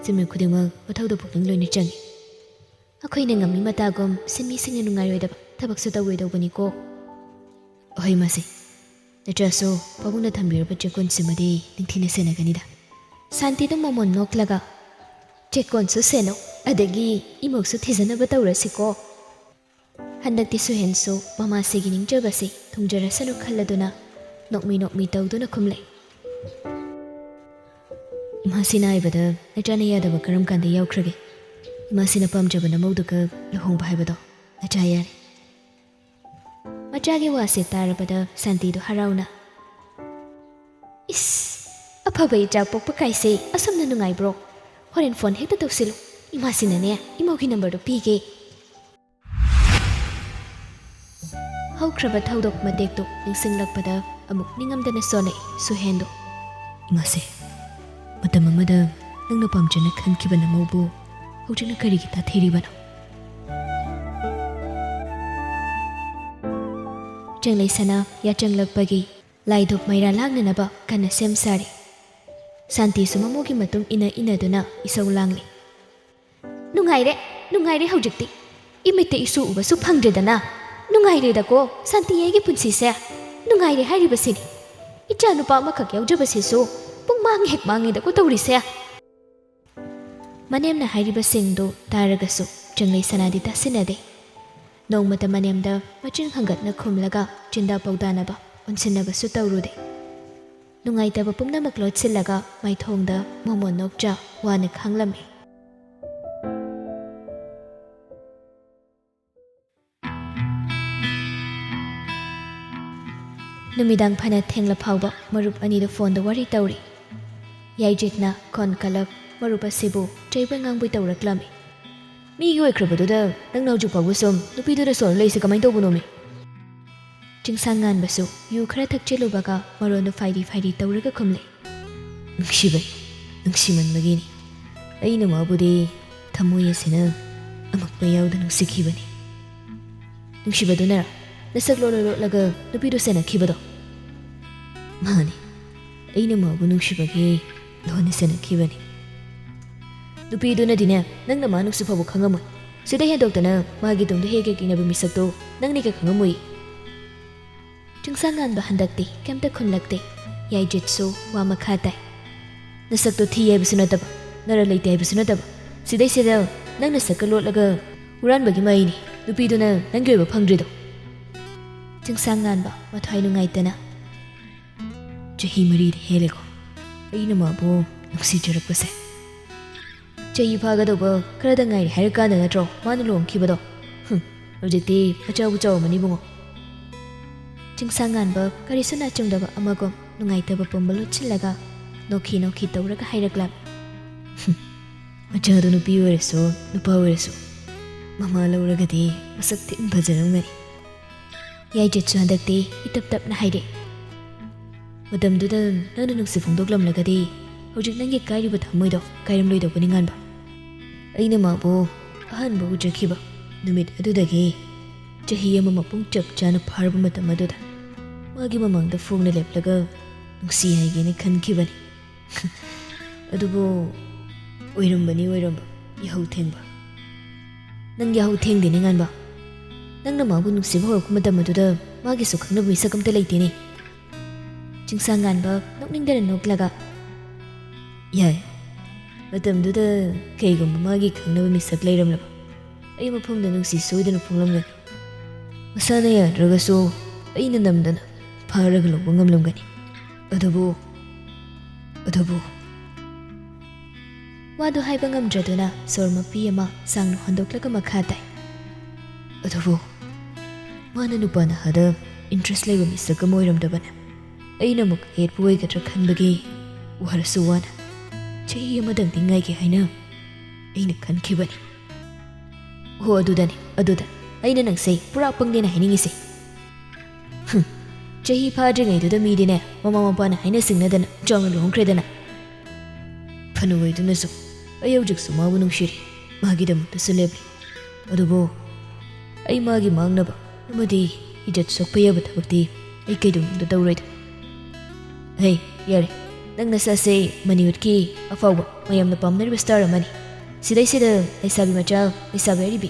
ꯁꯤꯟꯃꯤ ꯈꯨꯗꯤꯡꯃꯛ ꯃꯊꯧꯗ ꯄꯨꯛꯅꯤꯡ ꯂꯣꯏꯅ ꯆꯪꯉꯤ꯫ ꯑꯩꯈꯣꯏꯅ ꯉꯝꯃꯤ ꯃꯇꯥꯒꯨꯝ ꯁꯤꯟꯃꯤꯁꯤꯡꯅ ꯅꯨꯡꯉꯥꯏꯔꯣꯏꯗꯕ ꯊꯕꯛꯁꯨ ꯇꯧꯔꯣꯏꯗꯧꯕꯅꯤꯀꯣ꯫" "ꯑꯍꯣꯏ ꯃꯥꯁꯤ꯫ ꯅꯠꯇ꯭ꯔꯁꯨ ꯄꯥꯕꯨꯡꯅ ꯊꯝꯕꯤꯔꯕ ꯆꯦꯛꯀꯣꯟꯁꯤꯃꯗꯤ ꯅꯤꯡꯊꯤꯅ ꯁꯦꯟꯅꯒꯅꯤꯗ꯫" ꯁꯥꯟꯇꯤꯗꯨ ꯃꯃꯣꯟ ꯅꯣꯛꯂꯒ, "ꯆꯦꯛꯀꯣꯟꯁꯨ ꯁꯦꯟꯅꯧ, ꯑꯗꯒꯤ ꯏꯃꯧꯁꯨ ꯊꯤꯖꯅꯕ ꯇꯧꯔꯁꯤꯀꯣ꯫" ꯍꯟꯗꯛꯇꯤ ꯁꯨꯍꯦꯟꯁꯨ ꯃꯃꯥꯁꯤꯒꯤ ꯅꯤꯡꯖꯕꯁꯤ ꯊꯨꯡꯖꯔꯁꯅꯨ ꯈꯜꯂꯗꯨꯅ ꯅꯣꯛꯃꯤ ꯅꯣꯛꯃꯤ ꯇꯧꯗꯨꯅ ꯈꯨꯝꯂꯦ꯫ "ꯏꯃꯥꯁꯤꯅ ꯍꯥꯏꯕꯗ ꯅꯆꯥꯅ ꯌꯥꯗꯕ ꯀꯔꯝ ꯀꯥꯟꯗ ꯌꯥꯎꯈ꯭ꯔꯒꯦ?" ꯃꯁꯤꯅ ꯄꯥꯝꯖꯕ ꯅꯃꯧꯗꯨꯒ ꯂꯨꯍꯣꯡꯕ ꯍꯥꯏꯕꯗꯣ ꯅꯆꯥ ꯌꯥꯔꯦ꯫ ꯃꯆꯥꯒꯤ ꯋꯥꯁꯦ ꯇꯥꯔꯕꯗ ꯁꯥꯟꯇꯤꯗꯣ ꯍꯔꯥꯎꯅ, "ꯏꯁ, ꯑꯐꯕ ꯏꯆꯥ ꯄꯣꯛꯄ ꯀꯥꯏꯁꯦ ꯑꯁꯨꯝꯅ ꯅꯨꯡꯉꯥꯏꯕ꯭ꯔꯣ? ꯍꯣꯔꯦꯟ ꯐꯣꯟ ꯍꯦꯛꯇ ꯇꯧꯁꯤꯜꯂꯨ, ꯏꯃꯥꯁꯤꯅ ꯏꯃꯧꯒꯤ ꯅꯝꯕꯔꯗꯣ ꯄꯤꯒꯦ꯫" ꯍꯧꯈ꯭ꯔꯕ ꯊꯧꯗꯣꯛ ꯃꯇꯦꯛꯇꯨ ꯅꯤꯡꯁꯤꯡꯂꯛꯄꯗ ꯑꯃꯨꯛ ꯅꯤꯡꯉꯝꯗꯅ ꯁꯣꯜꯂꯛꯏ ꯁꯨꯍꯦꯟꯗꯣ꯫ "ꯏꯃꯥꯁꯦ, ꯃꯇꯝ ꯑꯃꯗ ꯅꯪꯅ ꯄꯥꯝꯖꯅ ꯈꯟꯈꯤꯕ ꯅꯃꯧꯕꯨ ꯍꯧꯖꯤꯛꯅ ꯀꯔꯤꯒꯤ ꯇꯥꯊꯤꯔꯤꯕꯅꯣ?" ꯆꯪꯂꯩ ꯁꯅꯥ ꯌꯥꯆꯪꯂꯛꯄꯒꯤ ꯂꯥꯏꯙꯨꯞ ꯃꯩꯔꯥ ꯂꯥꯡꯅꯅꯕ ꯀꯟꯅ ꯁꯦꯝ ꯁꯥꯔꯤ꯫ ꯁꯥꯟꯇꯤꯁꯨ ꯃꯃꯧꯒꯤ ꯃꯇꯨꯡ ꯏꯟꯅ ꯏꯟꯅꯗꯨꯅ ꯏꯁꯧ ꯂꯥꯡꯂꯤ꯫ "ꯅꯨꯡꯉꯥꯏꯔꯦ, ꯅꯨꯡꯉꯥꯏꯔꯦ ꯍꯧꯖꯤꯛꯇꯤ꯫ ꯏꯃꯤꯠꯇ ꯏꯁꯨ ꯎꯕꯁꯨ ꯐꯪꯗ꯭ꯔꯦꯗꯅ꯫ ꯅꯨꯡꯉꯥꯏꯔꯦꯗꯀꯣ ꯁꯥꯟꯇꯤ ꯑꯩꯒꯤ ꯄꯨꯟꯁꯤꯁꯦ꯫ ꯅꯨꯡꯉꯥꯏꯔꯦ ꯍꯥꯏꯔꯤꯕꯁꯤꯅꯤ꯫ ꯏꯆꯥ ꯅꯨꯄꯥ ꯑꯃꯈꯛ ꯌꯥꯎꯖꯕꯁꯤꯁꯨ ꯄꯨꯡ ꯃꯥꯡ ꯍꯦꯛ ꯃꯥꯡꯉꯦꯗꯀꯣ ꯇꯧꯔꯤꯁꯦ꯫" ꯃꯅꯦꯝꯅ ꯍꯥꯏꯔꯤꯕꯁꯤꯡꯗꯨ ꯇꯥꯔꯒꯁꯨ ꯆꯪꯂꯩ ꯁꯅꯥꯗꯤ ꯇꯥꯁꯤꯟꯅꯗꯦ꯫ ꯅꯣꯡꯃꯇ ꯃꯅꯦꯝꯗ ꯃꯆꯤꯟ ꯍꯪꯒꯠꯅ ꯈꯨꯝꯂꯒ ꯆꯤꯟꯗꯥ ꯄꯥꯎꯗꯥꯅꯕ ꯑꯣꯟꯁꯤꯟꯅꯕꯁꯨ ꯇꯧꯔꯨꯗꯦ꯫ ꯅꯨꯡꯉꯥꯏꯇꯕ ꯄꯨꯝꯅꯃꯛ ꯂꯣꯠꯁꯤꯜꯂꯒ ꯃꯥꯏꯊꯣꯡꯗ ꯃꯣꯃꯣꯟ ꯅꯣꯛꯆ ꯋꯥꯅ ꯈꯥꯡꯂꯝꯃꯤ꯫ ꯅꯨꯃꯤꯗꯥꯡ ꯐꯅ ꯊꯦꯡꯂ ꯐꯥꯎꯕ ꯃꯔꯨꯞ ꯑꯅꯤꯗꯨ ꯐꯣꯟꯗ ꯋꯥꯔꯤ ꯇꯧꯔꯤ꯫ ꯌꯥꯏꯖꯤꯠꯅ ꯈꯣꯟ ꯀꯜꯂꯞ ꯃꯔꯨꯞ ꯑꯁꯤꯕꯨ ꯆꯩꯕꯣꯏ ꯉꯥꯡꯕꯣꯏ ꯇꯧꯔꯛꯂꯝꯃꯤ꯫ "ꯃꯤꯒꯤ ꯑꯣꯏꯈ꯭ꯔꯕꯗꯨꯗ ꯅꯪꯅ ꯍꯧꯖꯤꯛ ꯐꯥꯎꯕ ꯁꯨꯝ ꯅꯨꯄꯤꯗꯨꯗ ꯁꯣꯜꯂ ꯂꯩꯁꯦ ꯀꯃꯥꯏꯅ ꯇꯧꯕꯅꯣꯃꯤ?" ꯆꯤꯡꯁꯥꯡ ꯉꯥꯟꯕꯁꯨ ꯌꯨ ꯈꯔ ꯊꯛꯆꯤꯜꯂꯨꯕꯒ ꯃꯔꯣꯟꯗꯨ ꯐꯥꯏꯔꯤ ꯐꯥꯏꯔꯤ ꯇꯧꯔꯒ ꯈꯨꯝꯂꯦ꯫ "ꯅꯨꯡꯁꯤꯕꯩ, ꯅꯨꯡꯁꯤꯃꯟꯕꯒꯤꯅꯤ꯫ ꯑꯩꯅ ꯃꯥꯕꯨꯗꯤ ꯊꯃꯣꯏ ꯑꯁꯤꯅ ꯑꯃꯛꯄ ꯌꯥꯎꯗ ꯅꯨꯡꯁꯤꯈꯤꯕꯅꯤ꯫" "ꯅꯨꯡꯁꯤꯕꯗꯨꯅꯔ ꯅꯁꯛ ꯂꯣꯠꯂ ꯂꯣꯠꯂꯒ ꯅꯨꯄꯤꯗꯨ ꯁꯦꯟꯅꯈꯤꯕꯗꯣ?" "ꯃꯥꯅꯤ, ꯑꯩꯅ ꯃꯥꯕꯨ ꯅꯨꯡꯁꯤꯕꯒꯤ ꯂꯣꯟꯅ ꯁꯦꯟꯅꯈꯤꯕꯅꯤ꯫" "ꯅꯨꯄꯤꯗꯨꯅꯗꯤꯅꯦ ꯅꯪꯅ ꯃꯥ ꯅꯨꯡꯁꯤ ꯐꯥꯎꯕ ꯈꯪꯉꯝꯃꯣꯏ꯫ ꯁꯤꯗ ꯍꯦꯟꯗꯣꯛꯇꯅ ꯃꯥꯒꯤ ꯇꯨꯡꯗ ꯍꯦꯛ ꯍꯦꯛ ꯏꯟꯅꯕ ꯃꯤꯁꯛꯇꯣ ꯅꯪꯅꯤꯒ ꯈꯪꯉꯝꯃꯣꯏ꯫" ꯆꯤꯡꯁꯥꯡ ꯉꯥꯟꯕ ꯍꯟꯗꯛꯇꯤ ꯀꯩꯝꯇ ꯈꯨꯝꯂꯛꯇꯦ꯫ ꯌꯥꯏꯖꯤꯠꯁꯨ ꯋꯥ ꯃꯈꯥ ꯇꯥꯏ꯫ "ꯅꯁꯛꯇꯣ ꯊꯤ ꯍꯥꯏꯕꯁꯨ ꯅꯠꯇꯕ, ꯅꯔ ꯂꯩꯇꯦ ꯍꯥꯏꯕꯁꯨ ꯅꯠꯇꯕ, ꯁꯤꯗꯩꯁꯤꯗ ꯅꯪꯅ ꯁꯛꯀ ꯂꯣꯠꯂꯒ ꯍꯨꯔꯥꯟꯕꯒꯤ ꯃꯍꯩꯅꯤ ꯅꯨꯄꯤꯗꯨꯅ ꯅꯪꯒꯤ ꯑꯣꯏꯕ ꯐꯪꯗ꯭ꯔꯤꯗꯣ꯫" ꯆꯤꯡꯁꯥꯡ ꯉꯥꯟꯕ ꯃꯊ꯭ꯋꯥꯏ ꯅꯨꯡꯉꯥꯏꯇꯅ, "ꯆꯍꯤ ꯃꯔꯤꯗꯤ ꯍꯦꯜꯂꯦꯀꯣ ꯑꯩꯅ ꯃꯥꯕꯨ ꯅꯨꯡꯁꯤꯖꯔꯛꯄꯁꯦ꯫ ꯆꯍꯤ ꯐꯥꯒꯗꯧꯕ ꯈꯔꯗ ꯉꯥꯏꯔꯦ ꯍꯥꯏꯔꯀꯥꯟꯗ ꯅꯠꯇ꯭ꯔꯣ ꯃꯥꯅ ꯂꯨꯍꯣꯡꯈꯤꯕꯗꯣ? ꯍꯨꯝ, ꯍꯧꯖꯤꯛꯇꯤ ꯃꯆꯥꯕꯨ ꯆꯥꯎꯔꯝꯃꯅꯤ ꯏꯕꯨꯡꯉꯣ꯫ ꯆꯤꯡꯁꯥꯡ ꯉꯥꯟꯕ ꯀꯔꯤꯁꯨ ꯅꯥꯆꯨꯡꯗꯕ ꯑꯃꯒꯨꯝ ꯅꯨꯡꯉꯥꯏꯇꯕ ꯄꯨꯝꯕ ꯂꯣꯠꯁꯤꯜꯂꯒ ꯅꯣꯛꯈꯤ ꯅꯣꯛꯈꯤ ꯇꯧꯔꯒ ꯍꯥꯏꯔꯛꯂꯝꯃꯤ꯫ "ꯍꯨꯝ, ꯃꯆꯥꯗꯨ ꯅꯨꯄꯤ ꯑꯣꯏꯔꯁꯨ ꯅꯨꯄꯥ ꯑꯣꯏꯔꯁꯨ ꯃꯃꯥ ꯂꯧꯔꯒꯗꯤ ꯃꯁꯛ ꯊꯤꯅ ꯐꯖꯔꯝꯒꯅꯤ"꯫ ꯌꯥꯏꯖꯠꯁꯨ ꯍꯟꯗꯛꯇꯤ ꯏꯇꯞ ꯇꯞꯅ ꯍꯥꯏꯔꯛꯑꯦ꯫ "ꯃꯇꯝꯗꯨꯗ ꯅꯪꯅ ꯅꯨꯡꯁꯤ ꯐꯣꯡꯗꯣꯛꯂꯝꯂꯒꯗꯤ ꯍꯧꯖꯤꯛ ꯅꯪꯒꯤ ꯀꯥꯏꯔꯤꯕ ꯊꯃꯣꯏꯗꯣ ꯀꯥꯏꯔꯝꯂꯣꯏꯗꯧꯕꯅꯤ ꯉꯥꯟꯕ"꯫ ꯑꯩꯅ ꯃꯥꯕꯨ ꯑꯍꯥꯟꯕ ꯎꯖꯈꯤꯕ ꯅꯨꯃꯤꯠ ꯑꯗꯨꯗꯒꯤ ꯆꯍꯤ ꯑꯃ ꯃꯄꯨꯡ ꯆꯞ ꯆꯥꯅ ꯐꯥꯔꯕ ꯃꯇꯝ ꯑꯗꯨꯗ ꯃꯥꯒꯤ ꯃꯃꯥꯡꯗ ꯐꯣꯡꯅ ꯂꯦꯞꯂꯒ ꯅꯨꯡꯁꯤ ꯍꯥꯏꯒꯦꯅ ꯈꯟꯈꯤꯕꯅꯤ꯫ ꯑꯗꯨꯕꯨ ꯑꯣꯏꯔꯝꯕꯅꯤ ꯑꯣꯏꯔꯝꯕ, ꯌꯥꯍꯧ ꯊꯦꯡꯕ꯫ ꯅꯪ ꯌꯥꯍꯧ ꯊꯦꯡꯗꯦꯅꯦ ꯉꯥꯟꯕ꯫ ꯅꯪꯅ ꯃꯥꯕꯨ ꯅꯨꯡꯁꯤꯕ ꯍꯧꯔꯛꯄ ꯃꯇꯝ ꯑꯗꯨꯗ ꯃꯥꯒꯤꯁꯨ ꯈꯪꯅꯕ ꯃꯤꯁꯛ ꯑꯝꯇ ꯂꯩꯇꯦꯅꯦ꯫ ꯆꯤꯡꯁꯥꯡ ꯉꯥꯟꯕ ꯅꯣꯛꯅꯤꯡꯗꯅ ꯅꯣꯛꯂꯒ, "ꯌꯥꯏ, ꯃꯇꯝꯗꯨꯗ ꯀꯩꯒꯨꯝꯕ ꯃꯥꯒꯤ ꯈꯪꯅꯕ ꯃꯤꯁꯛ ꯂꯩꯔꯝꯂꯕ ꯑꯩ ꯃꯐꯝꯗ ꯅꯨꯡꯁꯤ ꯁꯣꯏꯗꯅ ꯐꯣꯡꯂꯝꯒꯅꯤ꯫ ꯃꯁꯥꯅ ꯌꯥꯗ꯭ꯔꯒꯁꯨ ꯑꯩꯅ ꯅꯝꯗꯅ ꯐꯥꯔꯒ ꯂꯧꯕ ꯉꯝꯂꯝꯒꯅꯤ꯫ ꯑꯗꯨꯕꯨ, ꯑꯗꯨꯕꯨ"꯫ ꯋꯥꯗꯨ ꯍꯥꯏꯕ ꯉꯝꯗ꯭ꯔꯗꯨꯅ ꯁꯣꯔ ꯃꯄꯤ ꯑꯃ ꯁꯥꯡꯅ ꯍꯣꯟꯗꯣꯛꯂꯒ ꯃꯈꯥ ꯇꯥꯏ꯫ "ꯑꯗꯨꯕꯨ ꯃꯥꯅ ꯅꯨꯄꯥ ꯅꯍꯥꯗ interest ꯂꯩꯕ ꯃꯤꯁꯛ ꯑꯃ ꯑꯣꯏꯔꯝꯗꯕꯅ ꯑꯩꯅ ꯑꯃꯨꯛ ꯌꯦꯠꯄ ꯑꯣꯏꯒꯗ꯭ꯔꯥ ꯈꯟꯕꯒꯤ ꯋꯥꯔꯁꯨ ꯋꯥꯅ ꯆꯍꯤ ꯑꯃꯗꯪꯗꯤ ꯉꯥꯏꯒꯦ ꯍꯥꯏꯅ ꯑꯩꯅ ꯈꯟꯈꯤꯕꯅꯤ"꯫ "ꯍꯣ, ꯑꯗꯨꯗꯅꯤ, ꯑꯗꯨꯗ ꯑꯩꯅ ꯅꯪꯁꯦ ꯄꯨꯔꯥ ꯄꯪꯗꯦꯅ ꯍꯥꯏꯅꯤꯡꯉꯤꯁꯦ"꯫ "ꯍꯨꯝ, ꯆꯍꯤ ꯐꯥꯗ꯭ꯔꯤꯉꯩꯗꯨꯗ ꯃꯤꯗꯤꯅꯦ ꯃꯃꯥ ꯃꯄꯥꯅ ꯍꯥꯏꯅ ꯁꯤꯡꯅꯗꯅ ꯆꯥꯎꯅ ꯂꯨꯍꯣꯡꯈ꯭ꯔꯦꯗꯅ꯫ ꯐꯅ ꯑꯣꯏꯗꯨꯅꯁꯨ ꯑꯩ ꯍꯧꯖꯤꯛꯁꯨ ꯃꯥꯕꯨ ꯅꯨꯡꯁꯤꯔꯤ, ꯃꯥꯒꯤꯗꯃꯛꯇꯁꯨ ꯂꯦꯞꯂꯤ꯫ ꯑꯗꯨꯕꯨ ꯑꯩ ꯃꯥꯒꯤ ꯃꯥꯡꯅꯕ ꯑꯃꯗꯤ ꯏꯖꯠ ꯁꯣꯛꯄ ꯌꯥꯕ ꯊꯕꯛꯇꯤ ꯑꯩ ꯀꯩꯗꯧꯅꯨꯡꯗ ꯇꯧꯔꯣꯏꯗ"꯫ "ꯍꯦ, ꯌꯥꯔꯦ, ꯅꯪ ꯅꯁꯥꯁꯦ ꯃꯅꯤꯋꯨꯗꯀꯤ ꯑꯐꯥꯎꯕ ꯃꯌꯥꯝꯅ ꯄꯥꯝꯅꯔꯤꯕ star ꯑꯃꯅꯤ꯫ ꯁꯤꯗꯩꯁꯤꯗ ꯂꯩꯁꯥꯕꯤ ꯃꯆꯥ, ꯂꯩꯁꯥꯕꯤ ꯑꯔꯤꯕꯤ,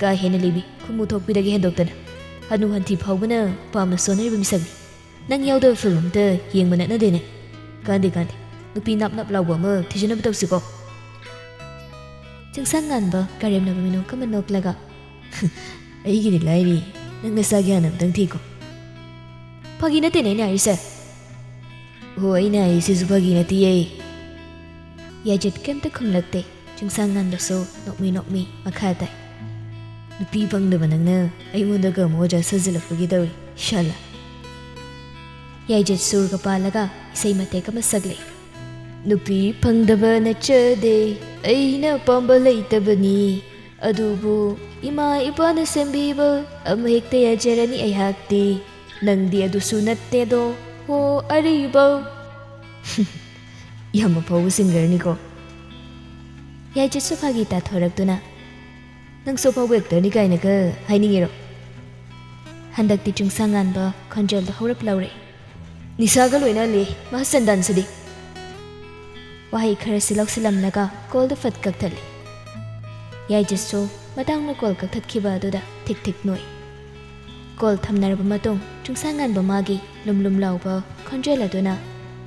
ꯀꯥ ꯍꯦꯟꯅ ꯂꯤꯕꯤ, ꯈꯨꯝꯃꯨ ꯊꯣꯛꯄꯤꯗꯒꯤ ꯍꯦꯟꯗꯣꯛꯇꯅ ꯍꯅꯨ ꯍꯟꯊꯤ ꯐꯥꯎꯕꯅ ꯄꯥꯝꯅ ꯁꯣꯟꯅꯔꯤꯕ ꯃꯤꯁꯛꯅꯤ꯫ ꯅꯪ ꯌꯥꯎꯗꯕ film ꯑꯝꯇ ꯌꯦꯡꯕ ꯅꯠꯅꯗꯦꯅꯦ꯫ ꯀꯥꯟꯗꯦ, ꯀꯥꯟꯗꯦ, ꯅꯨꯄꯤ ꯅꯞ ꯅꯞ ꯂꯥꯎꯕ ꯑꯃ ꯊꯤꯖꯤꯟꯅꯕ ꯇꯧꯁꯤꯀꯣ"꯫ ꯆꯤꯡꯁꯥꯡ ꯉꯥꯟꯕ ꯀꯔꯦꯝꯅꯕ ꯃꯤꯅꯣꯛ ꯑꯃ ꯅꯣꯛꯂꯒ, "ꯑꯩꯒꯤꯗꯤ ꯂꯥꯏꯔꯤ, ꯅꯪ ꯅꯁꯥꯒꯤ ꯍꯥꯟꯅ ꯑꯝꯇꯪ ꯊꯤꯀꯣ"꯫ "ꯐꯥꯒꯤ ꯅꯠꯇꯦꯅꯦ ꯑꯩꯅ ꯍꯥꯏꯔꯤꯁꯦ"꯫ "ꯍꯣ, ꯑꯩꯅ ꯍꯥꯏꯔꯤꯁꯤꯁꯨ ꯐꯥꯒꯤ ꯅꯠꯇꯤꯌꯦ"꯫ ꯌꯥꯏꯖꯠ ꯀꯩꯝꯇ ꯈꯨꯝꯂꯛꯇꯦ꯫ ꯆꯤꯡꯁꯥꯡ ꯉꯥꯟꯕꯁꯨ ꯅꯣꯛꯃꯤ ꯅꯣꯛꯃꯤ ꯃꯈꯥ ꯇꯥꯏ꯫ "ꯅꯨꯄꯤ ꯐꯪꯗꯕ ꯅꯪꯅ ꯑꯩꯉꯣꯟꯗꯒ ꯑꯃꯨꯛ ꯑꯣꯖꯥ ꯁꯥꯖꯤꯜꯂꯛꯄꯒꯤ ꯇꯧꯔꯤ, ꯁꯥꯂꯥ!" ꯌꯥꯏꯖꯠ ꯁꯨꯔꯒ ꯄꯥꯜꯂꯒ ꯏꯁꯩ ꯃꯇꯦꯛ ꯑꯃ ꯁꯛꯂꯛꯏ꯫ "ꯅꯨꯄꯤ ꯐꯪꯗꯕ ꯅꯠꯆꯗꯦ, ꯑꯩꯅ ꯑꯄꯥꯝꯕ ꯂꯩꯇꯕꯅꯤ, ꯑꯗꯨꯕꯨ ꯏꯃꯥ ꯏꯄꯥꯅ ꯁꯦꯝꯕꯤꯕ ꯑꯃ ꯍꯦꯛꯇ ꯌꯥꯖꯔꯅꯤ ꯑꯩꯍꯥꯛꯇꯤ꯫ ꯅꯪꯗꯤ ꯑꯗꯨꯁꯨ ꯅꯠꯇꯦꯗꯣ, ꯍꯣ ꯑꯔꯤꯕꯧ!" ꯌꯥꯝ ꯑꯐꯥꯎꯕ ꯁꯤꯡꯒꯔꯅꯤꯀꯣ꯫ ꯌꯥꯏꯖꯠꯁꯨ ꯐꯥꯒꯤ ꯇꯥꯊꯣꯔꯛꯇꯨꯅ, "ꯅꯪꯁꯨ ꯑꯐꯥꯎꯕ ꯑꯦꯛꯇꯔꯅꯤ ꯀꯥꯏꯅꯒ ꯍꯥꯏꯅꯤꯡꯉꯤꯔꯣ?" ꯍꯟꯗꯛꯇꯤ ꯆꯤꯡꯁꯥꯡ ꯉꯥꯟꯕ ꯈꯣꯟꯖꯦꯜꯗꯣ ꯍꯧꯔꯞ ꯂꯥꯎꯔꯛꯏ꯫ "ꯅꯤꯁꯥꯒ ꯂꯣꯏꯅ ꯂꯩ ꯃꯍꯥꯁꯟꯗꯥꯟꯁꯤꯗꯤ!" ꯋꯥꯍꯩ ꯈꯔꯁꯤ ꯂꯧꯁꯤꯜꯂꯝꯂꯒ ꯀꯣꯜꯗꯨ ꯐꯠ ꯀꯛꯊꯠꯂꯤ꯫ ꯌꯥꯏꯖꯠꯁꯨ ꯃꯇꯥꯡꯅ ꯀꯣꯜ ꯀꯛꯊꯠꯈꯤꯕ ꯑꯗꯨꯗ ꯊꯤꯛ ꯊꯤꯛ ꯅꯣꯛꯏ꯫ ꯀꯣꯜ ꯊꯝꯅꯔꯕ ꯃꯇꯨꯡ ꯆꯤꯡꯁꯥꯡ ꯉꯥꯟꯕ ꯃꯥꯒꯤ ꯂꯨꯝ ꯂꯨꯝ ꯂꯥꯎꯕ ꯈꯣꯟꯖꯦꯜ ꯑꯗꯨꯅ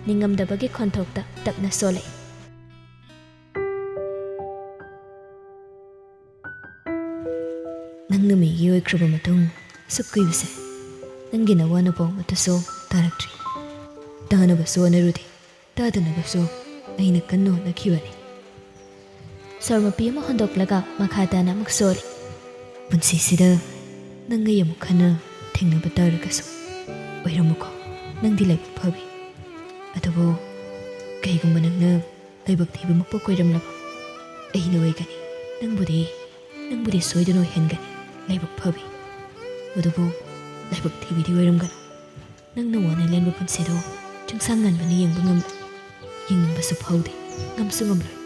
ꯅꯤꯡꯉꯝꯗꯕꯒꯤ ꯈꯣꯟꯊꯣꯛꯇ ꯇꯞꯅ ꯁꯣꯜꯂꯛꯏ꯫ "ꯅꯪꯅ ꯃꯤꯒꯤ ꯑꯣꯏꯈ꯭ꯔꯕ ꯃꯇꯨꯡ ꯑꯁꯨꯛ ꯀꯨꯏꯕꯁꯦ, ꯅꯪꯒꯤ ꯅꯋꯥ ꯅꯄꯥꯎ ꯑꯃꯠꯇꯁꯨ ꯇꯥꯔꯛꯇ꯭ꯔꯤ꯫ ꯇꯥꯅꯕꯁꯨ ꯍꯣꯠꯅꯔꯨꯗꯦ, ꯇꯥꯗꯅꯕꯁꯨ ꯑꯩꯅ ꯀꯟꯅ ꯍꯣꯠꯅꯈꯤꯕꯅꯤ꯫" ꯁꯣꯔ ꯃꯄꯤ ꯑꯃ ꯍꯣꯟꯗꯣꯛꯂꯒ ꯃꯈꯥ ꯇꯥꯅ ꯑꯃꯨꯛ ꯁꯣꯜꯂꯤ꯫ "ꯄꯨꯟꯁꯤꯁꯤꯗ ꯅꯪ ꯑꯩ ꯑꯃꯨꯛ ꯍꯟꯅ ꯊꯦꯡꯅꯕ ꯇꯥꯔꯒꯁꯨ ꯑꯣꯏꯔꯝꯃꯨꯀꯣ, ꯅꯪꯗꯤ ꯂꯥꯏꯕꯛ ꯐꯕꯤ꯫ ꯑꯗꯨꯕꯨ ꯀꯩꯒꯨꯝꯕ ꯅꯪꯅ ꯂꯥꯏꯕꯛ ꯊꯤꯕ ꯃꯄꯣꯛ ꯑꯣꯏꯔꯝꯂꯕ, ꯑꯩꯅ ꯑꯣꯏꯒꯅꯤ꯫ ꯅꯪꯕꯨꯗꯤ, ꯅꯪꯕꯨꯗꯤ ꯁꯣꯏꯗꯅ ꯑꯣꯏꯍꯟꯒꯅꯤ ꯂꯥꯏꯕꯛ ꯐꯕꯤ꯫ ꯑꯗꯨꯕꯨ ꯂꯥꯏꯕꯛ ꯊꯤꯕꯤꯗꯤ ꯑꯣꯏꯔꯝꯒꯅꯨ꯫ ꯅꯪꯅ ꯋꯥꯅ ꯂꯦꯟꯕ ꯄꯨꯟꯁꯤꯗꯣ ꯆꯤꯡꯁꯥꯡ ꯉꯥꯟꯕꯅ ꯌꯦꯡꯕ ꯉꯝꯂꯣꯏ, ꯌꯦꯡꯅꯤꯡꯕꯁꯨ ꯐꯥꯎꯗꯦ, ꯉꯝꯁꯨ ꯉꯝꯂꯣꯏ꯫